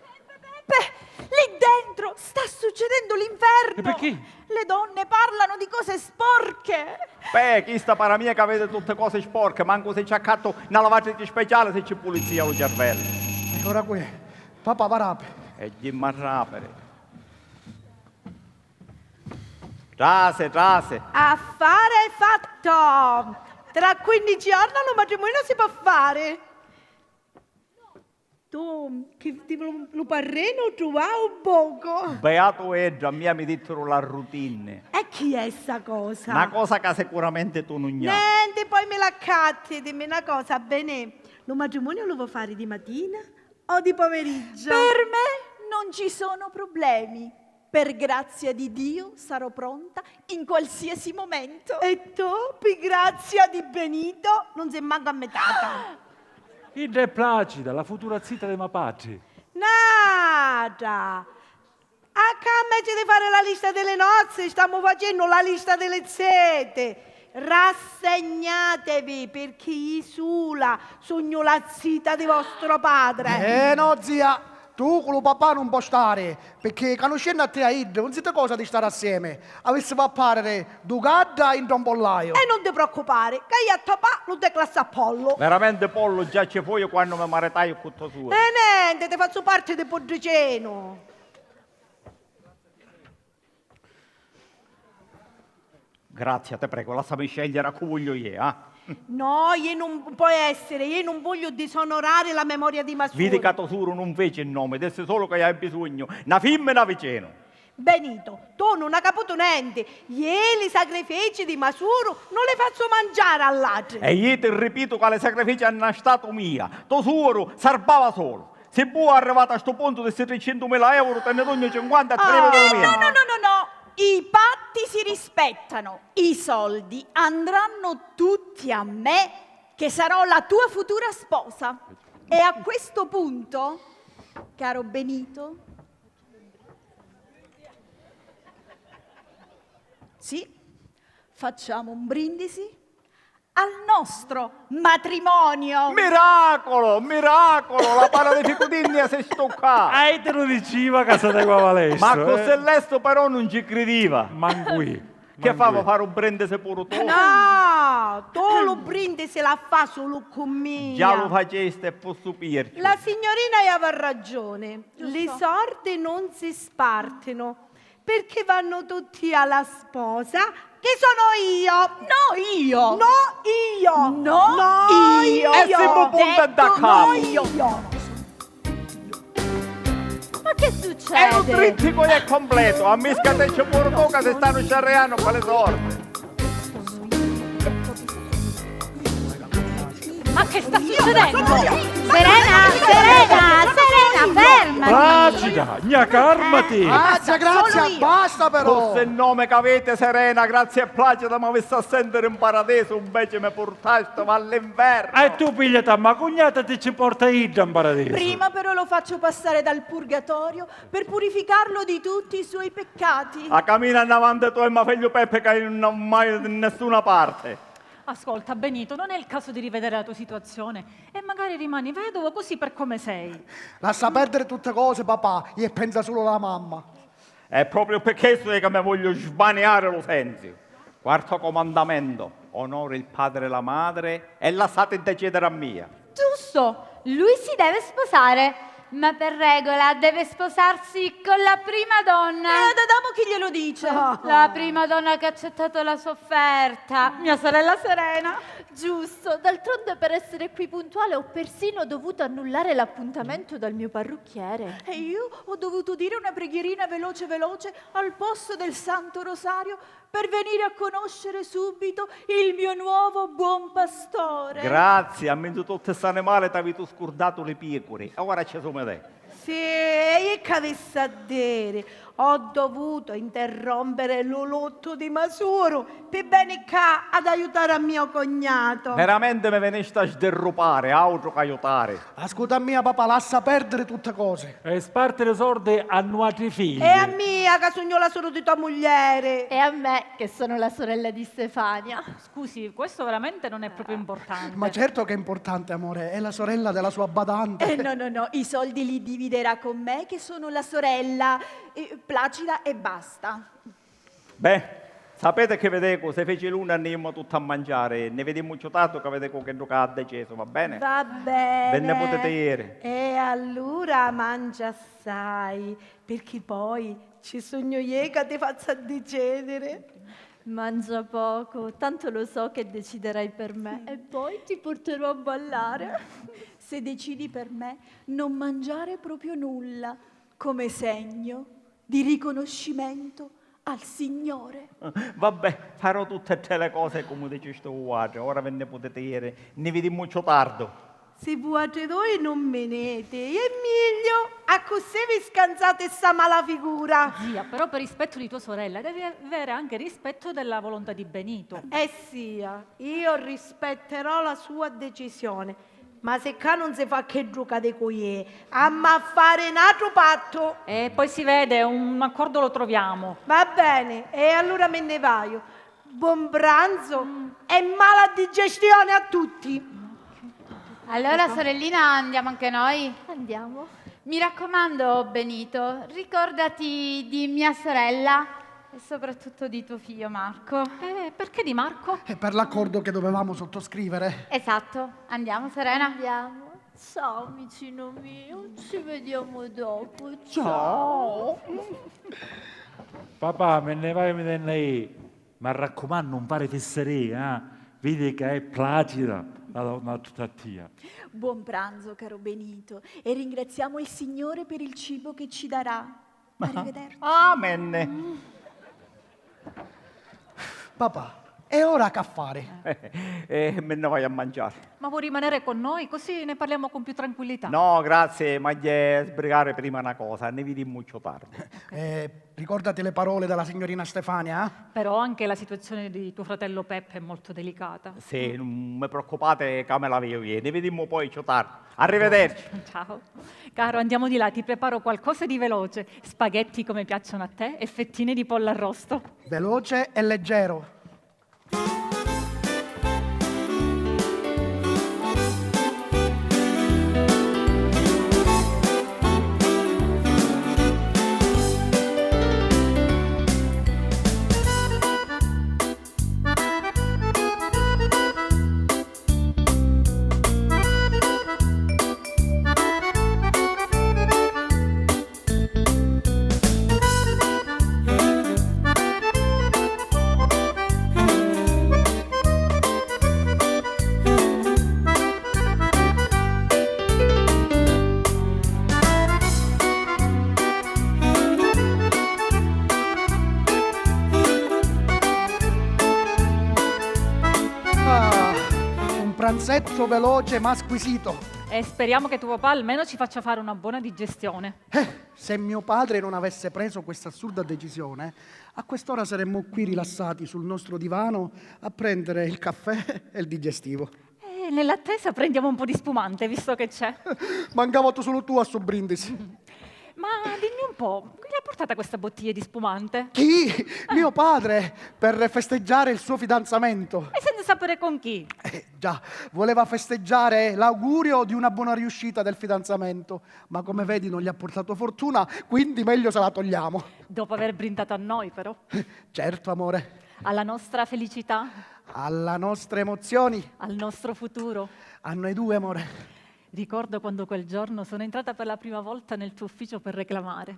Beh, lì dentro sta succedendo l'inferno! E perché? Le donne parlano di cose sporche! Beh, chista para mia che vede tutte cose sporche, manco se ci accatto una lavatrice speciale se c'è pulizia allo cervello. E ora qui, papà, va rapi. E dimmi a rapere. Trase, trase. Affare fatto! Tra quindici giorni lo matrimonio si può fare. Tu, chi ti lu, lu parrenu truvau un pocu? Beatu iddu, a mia mi ditturu la routine. E chi è sta cosa? Na cosa ca sicuramente tu nun gna. Nenti, poi mi l'accatti, dimmi na cosa, Benè, lu matrimonio lu vo fari di matina o di pomeriggio? Per me non ci sono problemi. Per grazia di Dio sarò pronta in qualsiasi momento. E tu, pi grazia di Benito, non sei manco ammetata. Idda è Placida, la futura zita di ma patri. Nata! A ca invece di fare la lista delle nozze, stiamo facendo la lista delle zete. Rassegnatevi, perché io sola sugnu la zita di vostro padre. Eh no, zia, tu cu lu papà nun po' stari, picchì canuscennu a tia e iddu, nun siti cosa di stari assieme. Avissivu a pariri du gadda intra un pollaiu. E nun ti preoccupari, ca io a to pa lu declassu a pollu. Veramente pollu già ci fui quannu mi maritai cu to suoru. E nenti, ti fazzu parti di puddicinu. Grazia, te prego, lassami scegliere a cu voglio iè, ah. No, iè nun pò essere, iè nun voglio disonorare la memoria di ma suoru. Vidi ca to suoru nun fece il nome, disse solo ca avia bisogno na fimmina vicino. Benito, tu nun hai caputu nenti, iè li sacrifici di ma suoru nun li fazzu mangiare all'atri. E iè ti ripitu ca li sacrifici hannu statu mia, to suoru sarbava solo. Si bu arrivata a stu puntu di sti tricentumila euro, te ne dugnu cinquanta e ti rivedu lu mio. No, no, no, no, no. I patti si rispettano. I soldi andranno tutti a me, che sarò la tua futura sposa. E a questo punto, caro Benito, sì, facciamo un brindisi al nostro matrimonio. Miracolo, miracolo, la para di ficutinnia si stuccà. Ah, e te lu diciva ca s'adegua lestu. Ma eh? Così lestu però nun ci cridiva. Mancu io. Che fava, fari un brindisi puru tu? No, tu lu brindisi l'ha fa sulu cu mia. Già lu facesti e fu supirciu. La signorina aveva ragione, li sordi non si spartino. Perché vanno tutti alla sposa? Che sono io! No, io! No, io! No, io! E simu punta da capu! Ma che succede? E lu tritticu è completo! Ammiscateci puru tu ca si stannu sciarriannu quali sordi! Ma che sta succedendo? Serena, Serena, Serena, fermati! Placida, gna, carmati! Eh, Grazia, Grazia, basta però! Cu sti nomi ca aviti, Serena, Grazia e Placida, m'avissi a sentiri in paradisu, inveci mi purtasti all'infernu! E tu pigliati a ma cugnata e ti ci porta idda in paradisu! Prima però lo faccio passare dal purgatorio per purificarlo di tutti i suoi peccati. A camina nnavanti tu e ma figliu Peppi ca io nun mai di nessuna parte. Ascolta, Benito, non è il caso di rivedere la tua situazione e magari rimani vedovo così per come sei. Lassa perdere tutte cose, papà, e pensa solo alla mamma. È proprio per questo che mi voglio sbaniare lo senso. Quarto comandamento, onori il padre e la madre e lassati decidere a mia. Giusto, lui si deve sposare, ma per regola deve sposarsi con la prima donna. E ad Adamo chi glielo dice? La prima donna che ha accettato la sua offerta, mia sorella Serena. Giusto, d'altronde per essere qui puntuale ho persino dovuto annullare l'appuntamento dal mio parrucchiere. E io ho dovuto dire una preghierina veloce veloce al posto del Santo Rosario per venire a conoscere subito il mio nuovo buon pastore. Grazie, a menzu tutti st'animali t'avitu scurdatu li piecuri, e ora ci sumili. Sì, e chi avissi a diri? Ho dovuto interrompere lu luttu di ma suoru pi veni ccà ad aiutare a mio cognato. Veramente mi venisti a sdirrupari, autru ca aiutari. Ascuta a mia, papà, lassa perdiri tutti cosi. E spartiri sordi a nuatri figli. E a mia, ca sugnu la soru di tua muglieri. E a me, che sono la sorella di Stefania. Scusi, questo veramente non è proprio importante. Ma certo che è importante, amore, è la sorella della sua badante. Eh, no, no, no, i soldi li dividerà con me, che sono la sorella, eh, Placida e basta. Beh, sapete chi vi dicu, si fici l'una nni jimmu tutti a manciari, nni vidimmu ciù tardu ca vi dicu chiddu ca ha decisu, va bene? Va bene. Vi nni putiti jiri. E allura mangia assai, pirchì poi ci sugnu jè ca ti fazzu a dicediri. Mangia poco, tanto lo so che deciderai per me e poi ti porterò a ballare. Se decidi per me, non mangiare proprio nulla, come segno di riconoscimento al Signore. Vabbè, farò tutte e tre le cose comu dicistu vuatri, ora vi nni putiti jiri, nni vidimmu ciù tardu. Si vuatri doi non mi neti, è migliu, accussì vi scanzati sta mala figura. Zia, però per rispetto di tua sorella devi avere anche rispetto della volontà di Benito. Eh sia, io rispetterò la sua decisione, ma se ccà non si fa chiddu ca dicu jè, ammu a fari n'atru pattu. E poi si vede, un accordo lo troviamo. Va bene, e allura mi nni vaiu. Buon pranzo e mala digestione a tutti. Allora, sorellina, andiamo anche noi? Andiamo. Mi raccomando, Benito, ricordati di mia sorella e soprattutto di tuo figlio Marco. Eh, perché di Marco? E per l'accordo che dovevamo sottoscrivere. Esatto. Andiamo, Serena. Andiamo. Ciao, vicino mio. Ci vediamo dopo. Ciao. Papà, mi nni vaiu, mi nni vaiu. M'arraccumannu, nun fari fisseria, eh? Vidi ca è Placida la donna a tia. Buon pranzo, caro Benito, e ringraziamo il Signore per il cibo che ci darà. Arrivederci. Amen. Papà, e ora c'ha fari? Eh, mi nni vaiu a manciari. Ma vuoi rimanere con noi? Così ne parliamo con più tranquillità. No, grazie, m'agghiu a sbrigari prima na cosa, nni vidimmu ciù tardi. Eh, Ricordati le parole della signorina Stefania, eh? Però anche la situazione di tuo fratello Peppe è molto delicata. Sì, non mi preoccupate, ca mi la veju ieri. Ne vedimmo poi ciò tardi. Arrivederci. Ciao. Caro, andiamo di là, ti preparo qualcosa di veloce. Spaghetti come piacciono a te e fettine di pollo arrosto. Veloce e leggero. Ah, un pranzetto veloce ma squisito. E speriamo che tuo papà almeno ci faccia fare una buona digestione. Eh, se mio padre non avesse preso questa assurda decisione, a quest'ora saremmo qui rilassati sul nostro divano a prendere il caffè e il digestivo. E nell'attesa prendiamo un po' di spumante, visto che c'è. Mancavatu sulu tu a stu brindisi. Ma dimmi un po', chi l'ha portata questa bottiglia di spumante? Chi? Mio padre, per festeggiare il suo fidanzamento. E senza sapere con chi? Eh, già, voleva festeggiare l'augurio di una buona riuscita del fidanzamento, ma come vedi non gli ha portato fortuna, quindi meglio se la togliamo. Dopo aver brindato a noi, però. Certo, amore. Alla nostra felicità. Alla nostra emozioni. Al nostro futuro. A noi due, amore. Ricordo quando quel giorno sono entrata per la prima volta nel tuo ufficio per reclamare.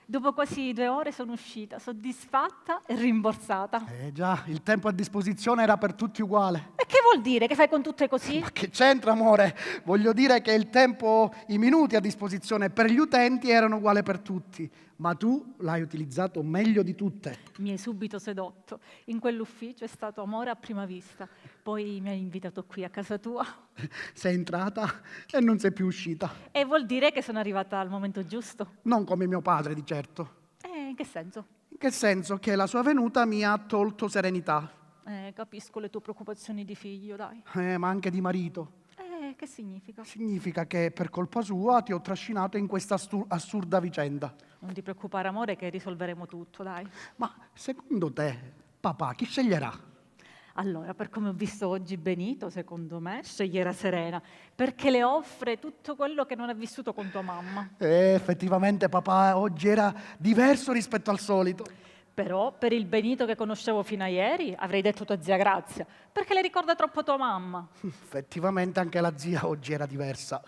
Dopo quasi due ore sono uscita, soddisfatta e rimborsata. Eh già, il tempo a disposizione era per tutti uguale. E che vuol dire? Che fai con tutte così? Ma che c'entra, amore? Voglio dire che il tempo, i minuti a disposizione per gli utenti erano uguale per tutti, ma tu l'hai utilizzato meglio di tutte. Mi hai subito sedotto. In quell'ufficio è stato amore a prima vista. Poi mi hai invitato qui a casa tua. Sei entrata e non sei più uscita. E vuol dire che sono arrivata al momento giusto. Non come mio padre, di certo. Eh, in che senso? In che senso che la sua venuta mi ha tolto serenità. Eh, capisco le tue preoccupazioni di figlio, dai. Eh, ma anche di marito. Eh, che significa? Significa che per colpa sua ti ho trascinato in questa astur-, assurda vicenda. Non ti preoccupare, amore, che risolveremo tutto, dai. Ma secondo te, papà, chi sceglierà? Allora, per come ho visto oggi Benito, secondo me sceglierà Serena, perché le offre tutto quello che non ha vissuto con tua mamma. Eh, effettivamente papà oggi era diverso rispetto al solito. Però per il Benito che conoscevo fino a ieri avrei detto tua zia Grazia, perché le ricorda troppo tua mamma. Effettivamente anche la zia oggi era diversa.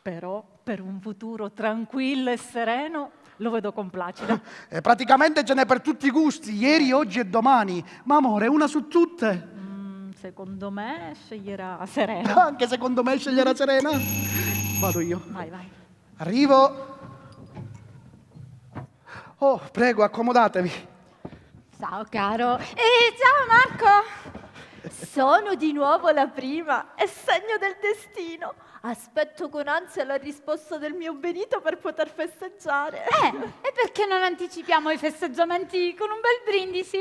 Però per un futuro tranquillo e sereno lo vedo con Placida. E praticamente ce n'è per tutti i gusti, ieri, oggi e domani. Ma amore, una su tutte. Mm, secondo me sceglierà Serena. Anche secondo me sceglierà Serena. Vado io. Vai, vai. Arrivo. Oh, prego, accomodatevi. Ciao, caro. Eh, ciao, Marco. Sono di nuovo la prima. È segno del destino. Aspetto con ansia la risposta del mio Benito per poter festeggiare. Eh, e perché non anticipiamo i festeggiamenti con un bel brindisi?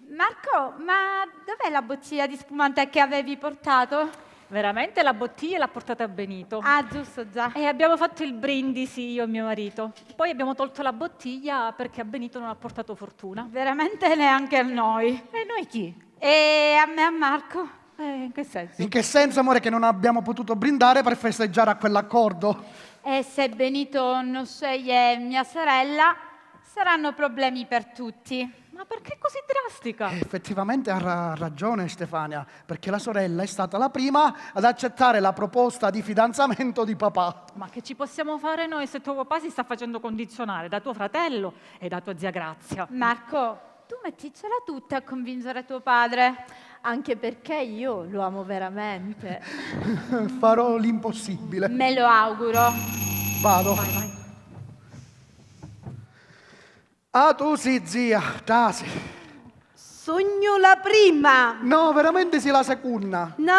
Marco, ma dov'è la bottiglia di spumante che avevi portato? Veramente la bottiglia l'ha portata Benito. Ah, giusto, già. E abbiamo fatto il brindisi, io e mio marito. Poi abbiamo tolto la bottiglia perché a Benito non ha portato fortuna. Veramente neanche a noi. E noi chi? E a me e a Marco. Eh, in che senso? In che senso, amore, che non abbiamo potuto brindare per festeggiare a quell'accordo? E se Benito non sceglie mia sorella, saranno problemi per tutti. Ma perché così drastica? Eh, effettivamente ha ra-, ragione Stefania, perché la sorella è stata la prima ad accettare la proposta di fidanzamento di papà. Ma che ci possiamo fare noi se tuo papà si sta facendo condizionare da tuo fratello e da tua zia Grazia? Marco, tu metticela tutta a convincere tuo padre. Anche perché io lo amo veramente. Farò l'impossibile. Me lo auguro. Vado. Vai, vai. Ah, tu sì, zia, tasi. Sugnu la prima. No, veramente sì la secunna. No,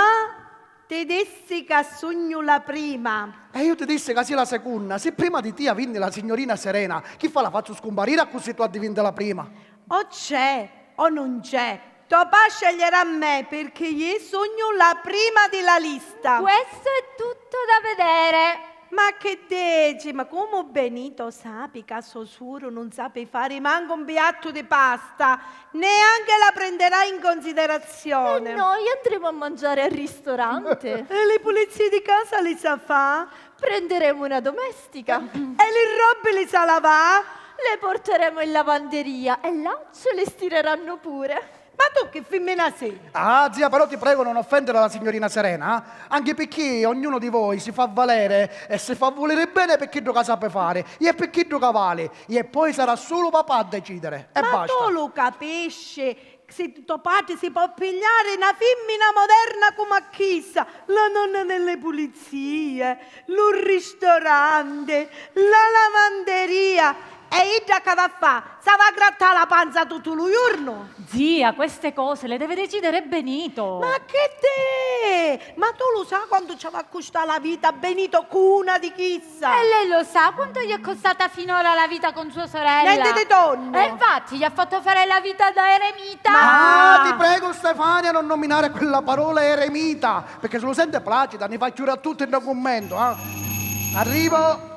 ti dissi ca sugnu la prima. E io ti dissi ca sì la secunna. Si prima di tia vinni la signorina Serena, chi fa, la fazzu scumpariri accussì tu addivinti la prima? O c'è o nun c'è, to pa sceglierà me pirchì ji sugnu la prima di la lista. Questo è tutto da vedere. Ma che deci? Ma comu Benito sapi ca so suru nun sapi fari mancu un piattu di pasta, neanche la prenderà in considerazione. E noi andremo a mangiare al ristorante. E li pulizie di casa li sa fa? Prenderemo una domestica. E li robbi li sa lavà? Le porteremo in lavanderia e là ce le stireranno pure. Ma tu chi fimmina si? Ah, zia, però ti prego non offendere la signorina Serena, eh? Anche picchì ognuno di voi si fa valere e si fa vuliri bene pi chiddu ca sapi fari e pi chiddu ca vali, e poi sarà sulu papà a decidere, e basta. Ma tu lu capisci? Si to patri si pò pigliari na fimmina moderna comu a chissa, la nonna delle pulizie, lu ristoranti, la lavanderia, e idda ca va fa? S'ava a grattà la panza tuttu lu jurnu? Zia, queste cose le deve decidere Benito. Ma che te? Ma tu lu sa quantu ci ava a custà la vita a Benito cu una di chissa? E lei lo sa quanto gli è costata finora la vita con sua sorella? Nenti di tonnu. E infatti gli ha fatto fare la vita da eremita. Ma ti prego, Stefania, non nominare quella parola eremita, perché se lo sente Placida ne fa chiudere a tutti in un commento, eh? Arrivo.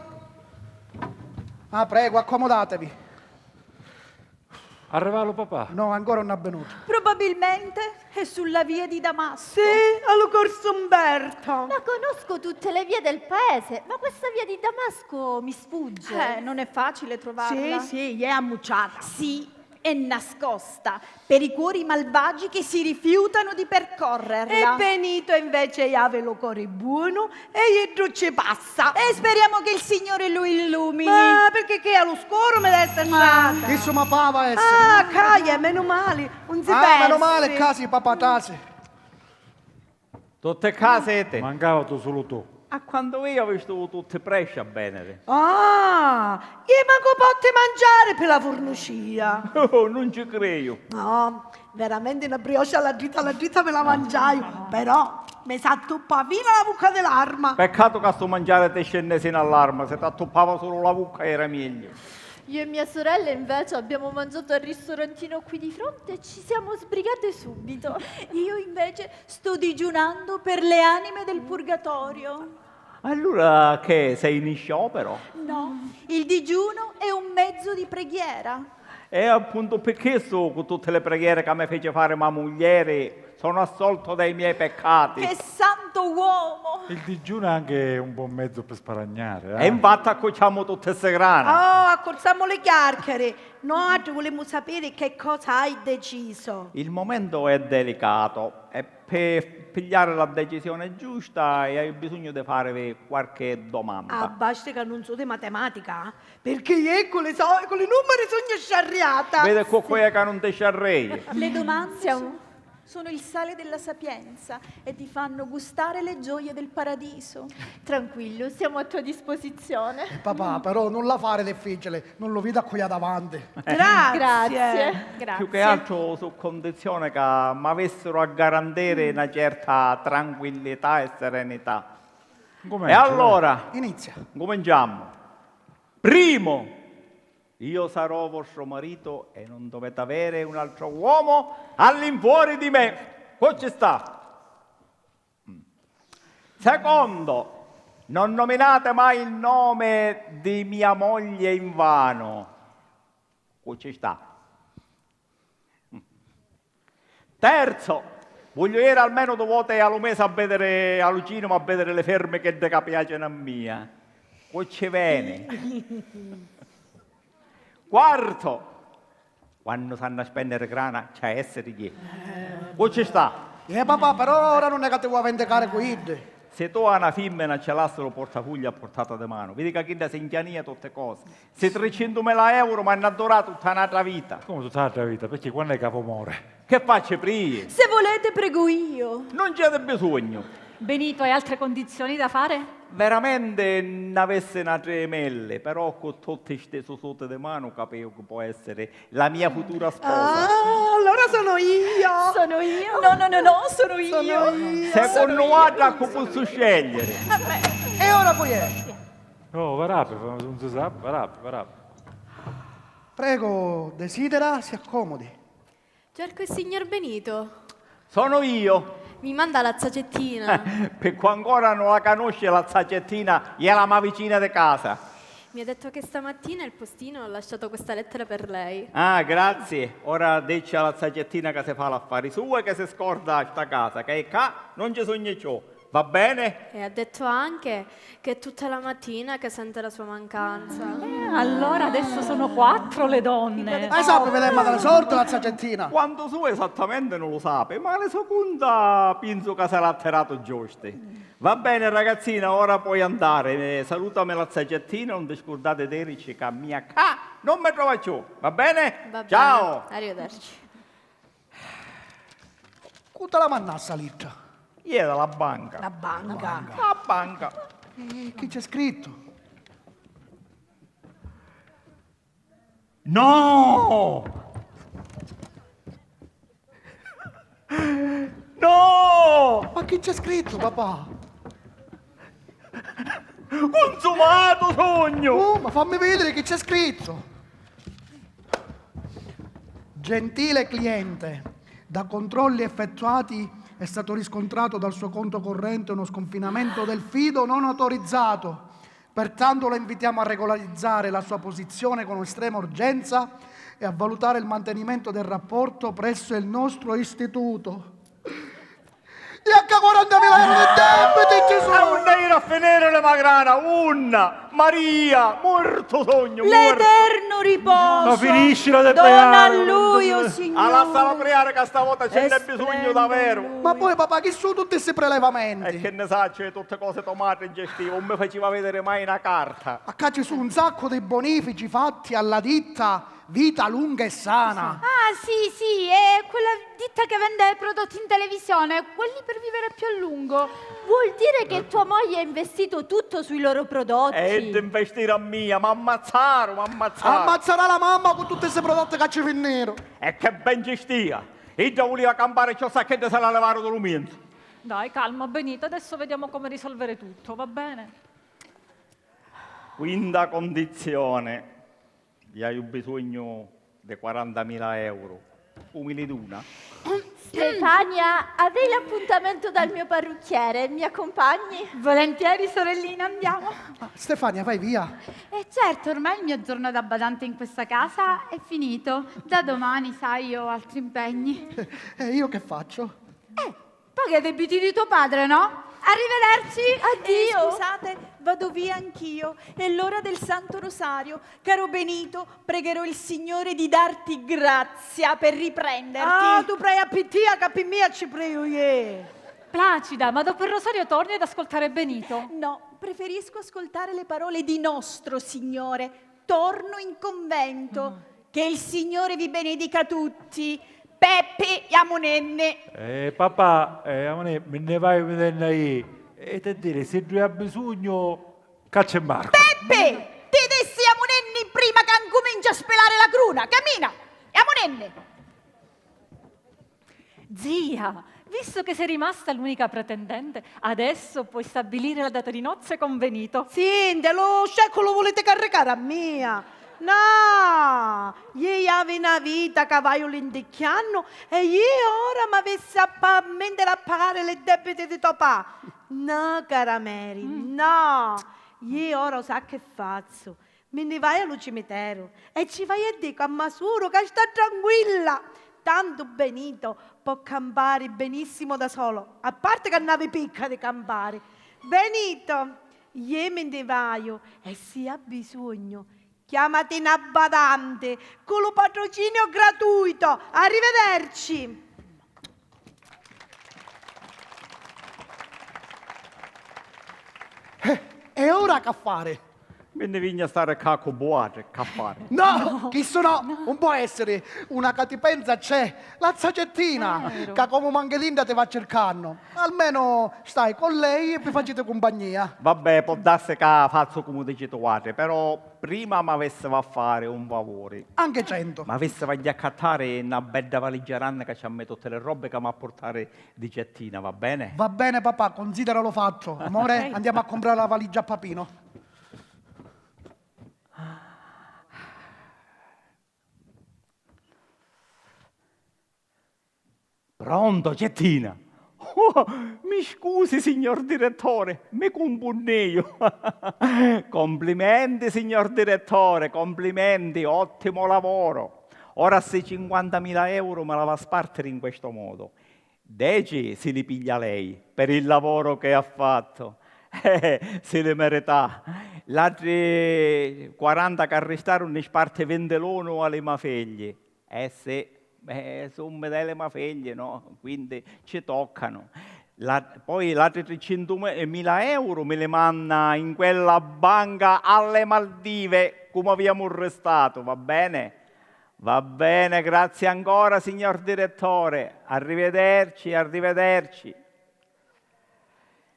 Ah, prego, accomodatevi. Arrivà lu papà? No, ancora non è venuto. Probabilmente è sulla via di Damasco. Sì, a lu corso Umberto. Ma conosco tutte le vie del paese, ma questa via di Damasco mi sfugge. Eh, non è facile trovarla. Sì, sì, è ammucciata. Sì, È nascosta per i cuori malvagi che si rifiutano di percorrerla. E Benito invece havi lu cori bonu e iddu ci passa. E speriamo che il Signore lo illumini. Ma perché chi a lu scuru mi desta strata? Chissu ma pava essere. Ah, caia, menu mali, un si Ah, meno male, persi. Casi, papà, tasi. Tutti ccà siti? Mancavatu sulu tu. A quantu viju avistu tutti presci a vèniri. Ah, i mancu potti mangiari pi la furnucìa. Oh, nun ci criju. No, veramenti na brioche alla dritta alla dritta mi la mangiaiu, però mi s'attuppa finu la vucca di l'arma. Peccatu ca stu mangiari ti scenni sinu all'arma, si t'attuppava sulu la vucca era megliu. Io e mia sorella invece abbiamo mangiato al ristorantino qui di fronte e ci siamo sbrigate subito. Io invece sto digiunando per le anime del purgatorio. Allura che sei in sciopero? No, il digiuno è un mezzo di preghiera. E appuntu pi chistu, cu tutti li preghieri ca mi feci fari ma muglieri, sono assolto dai miei peccati. Che santo uomo! Il digiuno è anche un buon mezzo per sparagnare, eh? E infatti accucciamo tutte ste grana. Oh, accurzammu li chiarcheri. Nuatri vulimmu sapiri che cosa hai deciso. Il momento è delicato e per pigliare la decisione giusta hai bisogno di farvi qualche domanda. Ah, basti ca nun sò di matematica, perché io con le so-, con i numeri sugnu sciarriata. Vedi cu cu è ca nun ti sciarrei. Le domande sono, sono il sale della sapienza e ti fanno gustare le gioie del paradiso. Tranquillo, siamo a tua disposizione. Eh, papà, però non la fare difficile, non lo vedo a cui ha davanti. Grazie. Grazie. Grazie. Più che altro su condizione che mi avessero a garantire una certa tranquillità e serenità. Comincia, e allora, dai. Inizia. Cominciamo. Primo, io sarò vostro marito e non dovete avere un altro uomo all'infuori di me. Qua ci sta. Secondo, non nominate mai il nome di mia moglie invano. Cu ci sta? Terzo, voglio ieri almeno due volte a lu mese a vedere a lu cinema, a vedere le ferme che de ca piacciono a mia. Cu ci veni? Quarto, quannu s'hannu a spenniri grana, ci ha essiri chi. Cu ci sta? Eh, papà, però ora non è che ti vuoi vendicare cu iddi. Se tu a na fimmina ci lassi lu portafugliu a portata di mano, vidi ca chidda si nchiania tutte cose. Si tricentumila euro m'hannu a durà tutta n'atra vita. Come tutta n'atra vita? Perché quannu è ca po' more? Che faccio, prii? Se volete, prego io. Non c'è bisogno. Benito, hai altre condizioni da fare? Veramente n'avessi na tremelle, però cu tutti sti susuti di manu capiu chi può essere la mia futura sposa. Ah, allora sono io. Sono io. No, no, no, no, sono io. Sono io. Secondo vuatri cu pozzu scegliere? E ora cu è? Oh, varapi, non si sa, varapi, varapi. Prego, desidera, si accomodi. Cerco il signor Benito. Sono io. Mi manda la zacettina. Picchì ancora non la conosce la zacettina, è la mia vicina di casa. Mi ha detto che stamattina il postino ha lasciato questa lettera per lei. Ah, grazie. Ora dici alla zacettina che si fa l'affari suo e che si scorda sta casa, che è qua non ci sogno ciò. Va bene? E ha detto anche che è tutta la mattina che sente la sua mancanza. Eh, allora adesso sono quattro le donne. Eh, sapi, vedemu la sorte la zacettina. Quantu su esattamente non lo sape, ma le so conta penso che sarà atterato giusti. Va bene, ragazzina, ora puoi andare. Eh, salutami la zacettina, non ti scordate di dirici che a mia ca non mi trova ciò. Va bene? Va bene. Ciao. Arrivederci. Cu ti la mannà sta littra? Ieri la banca. La banca. La banca. E chi c'è scrittu? No! No! Ma chi c'è scrittu, papà? Cunsumatu sugnu! Oh, ma fammi vedere chi c'è scritto. Gentile cliente, da controlli effettuati è stato riscontrato dal suo conto corrente uno sconfinamento del fido non autorizzato. Pertanto lo invitiamo a regolarizzare la sua posizione con estrema urgenza e a valutare il mantenimento del rapporto presso il nostro istituto. E anche quarantamila euro di debiti ci sono! E unni iri a finiri li magrana? Unna! Maria, muortu sugnu, muortu! L'eternu riposu! Ma finiscila di dona a pregari, lui, o Signuri! Ah, lassala pregari ca stavota ci nn'è bisugnu daveru! Ma poi, papà, chi su tutti sti prilevamenti? E chi nni sacciu, e tutti cosi to matri ngestiva, un mi faciva vidiri mai na carta! Ma ccà ci su un saccu di bonifici fatti alla ditta Vita lunga e sana! Ah, sì, sì, è quella ditta che vende prodotti in televisione, quelli per vivere più a lungo. Vuol dire che tua moglie ha investito tutto sui loro prodotti? E iddi nvestìru a mia, m'ammazzaru, m'ammazzaru. Ammazzarà la mamma cu tutti sti prodotti ca ci vinniru. E che ben ci stia! Idda vuliva campari, ciò sa che idda se la levaru di lu mienzu. Dai, calma, Benito, adesso vediamo come risolvere tutto, va bene? Quinta condizione. Iu haiu bisognu di quarantamila euro. U mi li duna? Stefania, avrei l'appuntamento dal mio parrucchiere, mi accompagni? Volentieri, sorellina, andiamo. Ah, Stefania, vai via. E certo, ormai il mio giorno da badante in questa casa è finito. Da domani, sai, ho altri impegni. E io che faccio? Eh, Paga i debiti di tuo padre, no? Arrivederci! Addio! Eh, scusate, vado via anch'io. È l'ora del Santo Rosario. Caro Benito, pregherò il Signore di darti grazia per riprenderti. Ah, tu prea pi tia, ca pi mia ci preu ie. Placida, ma dopo il rosario torni ad ascoltare Benito? No, preferisco ascoltare le parole di nostro Signore. Torno in convento. Che il Signore vi benedica tutti. Peppi, jamunenni. Eh, papà, eh, jamunenni, mi nni vaiu vidennu a ie. E te diri, siddu hai bisugnu, ccà c'è Marco. Peppi! Ti dissi jamunenni prima ca ncumincia a spilari la cruna. Camina, jamunenni. Zia, visto che sei rimasta l'unica pretendente, adesso puoi stabilire la data di nozze con Benito. Senti, lu sceccu lu vuliti carricari a mia? No! Iu havi na vita ca vaiu linticchiannu e iu ora m'avissi a pa-, mintiri a pagari li debiti di to pa. No, cara Mary, no! Iu ora u sa chi fazzu? Mi nni vaiu a lu cimiteru e ci vaiu e dicu a ma suru ca sta tranquilla. Tantu Benito pò campari benissimu da solo, a parti ca nn'havi picca di campari. Benito, iu mi nni vaiu e si ha bisognu, chiamati na badanti cu lu patrociniu gratuito. Arrivederci! Eh, e ora ca fari? Mi nni vignu a stari ccà cu vuatri, ca fari? No, chissu no, un pò essiri. Una ca ti penza c'è, la zia Cettina, ca comu manchi dintra ti va circannu. Almenu stai cu lei e vi faciti cumpagnia. Vabbè, pò darsi ca fazzu comu diciti vuatri, però prima m'avissivi a fari un favuri. Anche centu. M'avissivi a accattari na bedda valigia granni ca ci ammi tutti li robbi ca m'ha purtari di Cettina, va bene? Va bene, papà, consideralu fattu. Amore, andiamo a comprare la valigia a Papino. Pronto, Cettina? Oh, mi scusi, signor direttore, mi cumpunnìu. Complimenti, signor direttore, complimenti, ottimo lavoro. Ora sti cinquantamila euro mi l'havi a spartiri in questo modo. Deci si li piglia lei per il lavoro che ha fatto. Eh, si li merità. L'atri quaranta ca arristaru nni sparti vinti l'unu a li ma figli. Eh sì, eh, summi di li ma figli, no? Quindi ci toccanu. La, poi l'atri tricentumila euro mi li manna in quella banca alle Maldive, come aviamo restato, va bene? Va bene, grazie ancora, signor direttore. Arrivederci, arrivederci.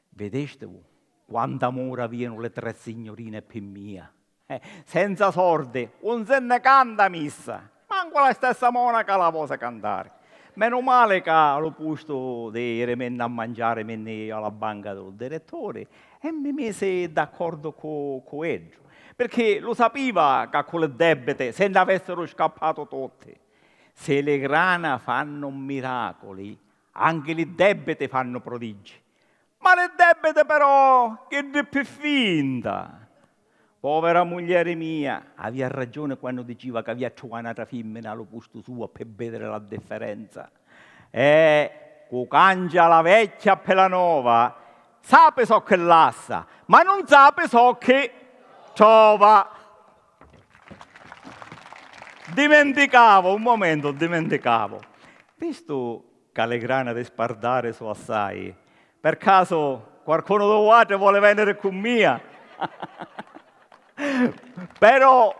Videstivu quant'amuri avianu li tre signurine pi mia? Eh, senza sordi, un si nni canta missa. Mancu la stessa monaca la vosi cantari. Menu mali ca a lu pustu di iriminni a manciari mi nni iu a la banca di lu direttori e mi misi d'accordu cu, cu iddu, pirchì lu sapiva ca cu li debiti si nn'avessiru scappatu tutti. Si li grana fannu miraculi, anchi li debiti fannu prodigi. Ma li debiti però, chiddi pi finta! Povera muglieri mia, avia ragiuni quannu diciva ca avia a truvà n'atra fimmina a lu pustu suo pi vidiri la differenza. E cu cancia la vecchia pi la nova, sapi socchi lassa, ma nun sapi socchi. Ciova! Dimenticavo, un momento, dimenticavo. Vistu ca li grana di spardari su assai, per caso quarcunu di vuatri voli veniri cu mia? Però,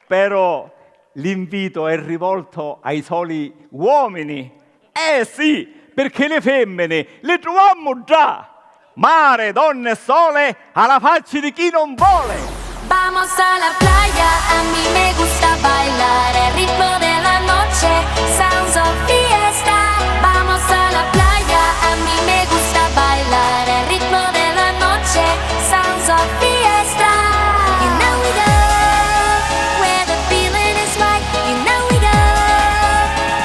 però, l'invito è rivolto ai soli uomini. Eh sì, pirchì li fimmini li truvammu ddà! Mare, donne e sole, a la facci di chi non vole! Vamos a la playa, a mí me gusta bailar el ritmo de la noche, sounds of fiesta. Vamos a la playa, a mí me gusta bailar el ritmo de la noche, sounds of fiesta. You know we go where the feeling is right. You know we go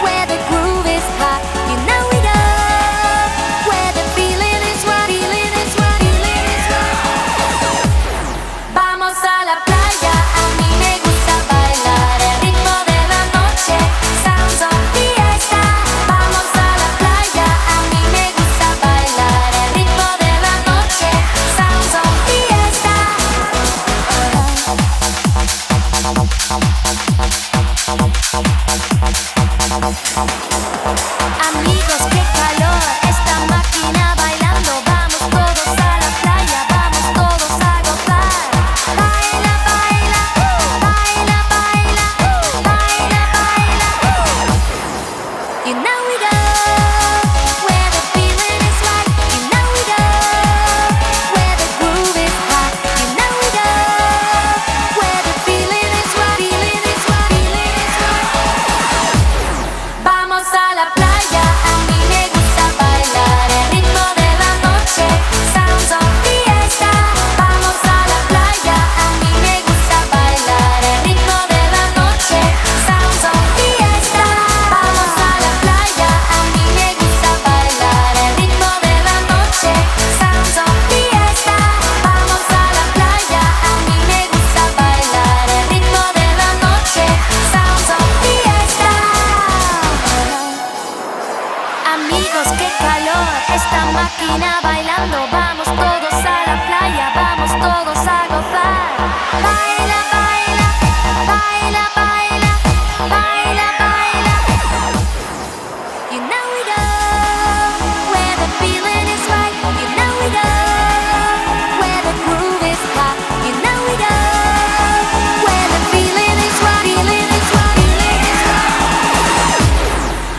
where the groove is hot. You know we go where the feeling is right. Feeling is right. Feeling is right. Vamos a la playa, a mí me gusta bailar el ritmo de la noche, sounds of fiesta. Vamos a la playa, a mí me gusta bailar el ritmo de la noche, sounds of fiesta. Amigos, qué calor, esta máquina bailando, vamos todos a la playa, vamos todos a gozar. Baila, baila, baila, baila, baila, baila. You know we go where the feeling is right. You know we go where the groove is hot. You know we go where the feeling is right. Feeling is right. Feeling is right. Vamos a la playa, a mí me gusta bailar el ritmo de la noche, sounds of fiesta. Vamos a la playa, a mí me gusta bailar el ritmo de la noche, sounds of fiesta. Vamos a la playa, a mí me gusta bailar el ritmo de la noche, sounds of fiesta. Vamos a la playa, a mí me gusta bailar el ritmo de la noche, sounds of fiesta. Amigos, qué calor, esta máquina bailando, vamos todos a la playa, vamos todos a gozar. Baila, baila, baila, baila, baila, baila. You know we go where the feeling is right. You know we go where the groove is hot. You know we go where the feeling is right. Feeling is right. Feeling is right.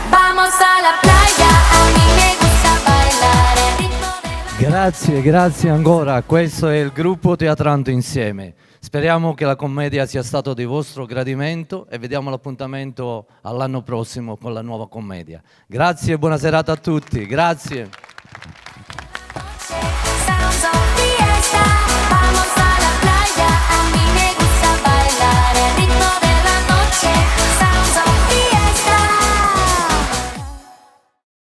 Vamos a la playa, a mí me gusta bailar el ritmo de la Grazie, grazie ancora. Questo è il gruppo Teatrantu Insieme. Speriamo che la commedia sia stata di vostro gradimento e vi diamo l'appuntamento all'anno prossimo con la nuova commedia. Grazie e buona serata a tutti. Grazie.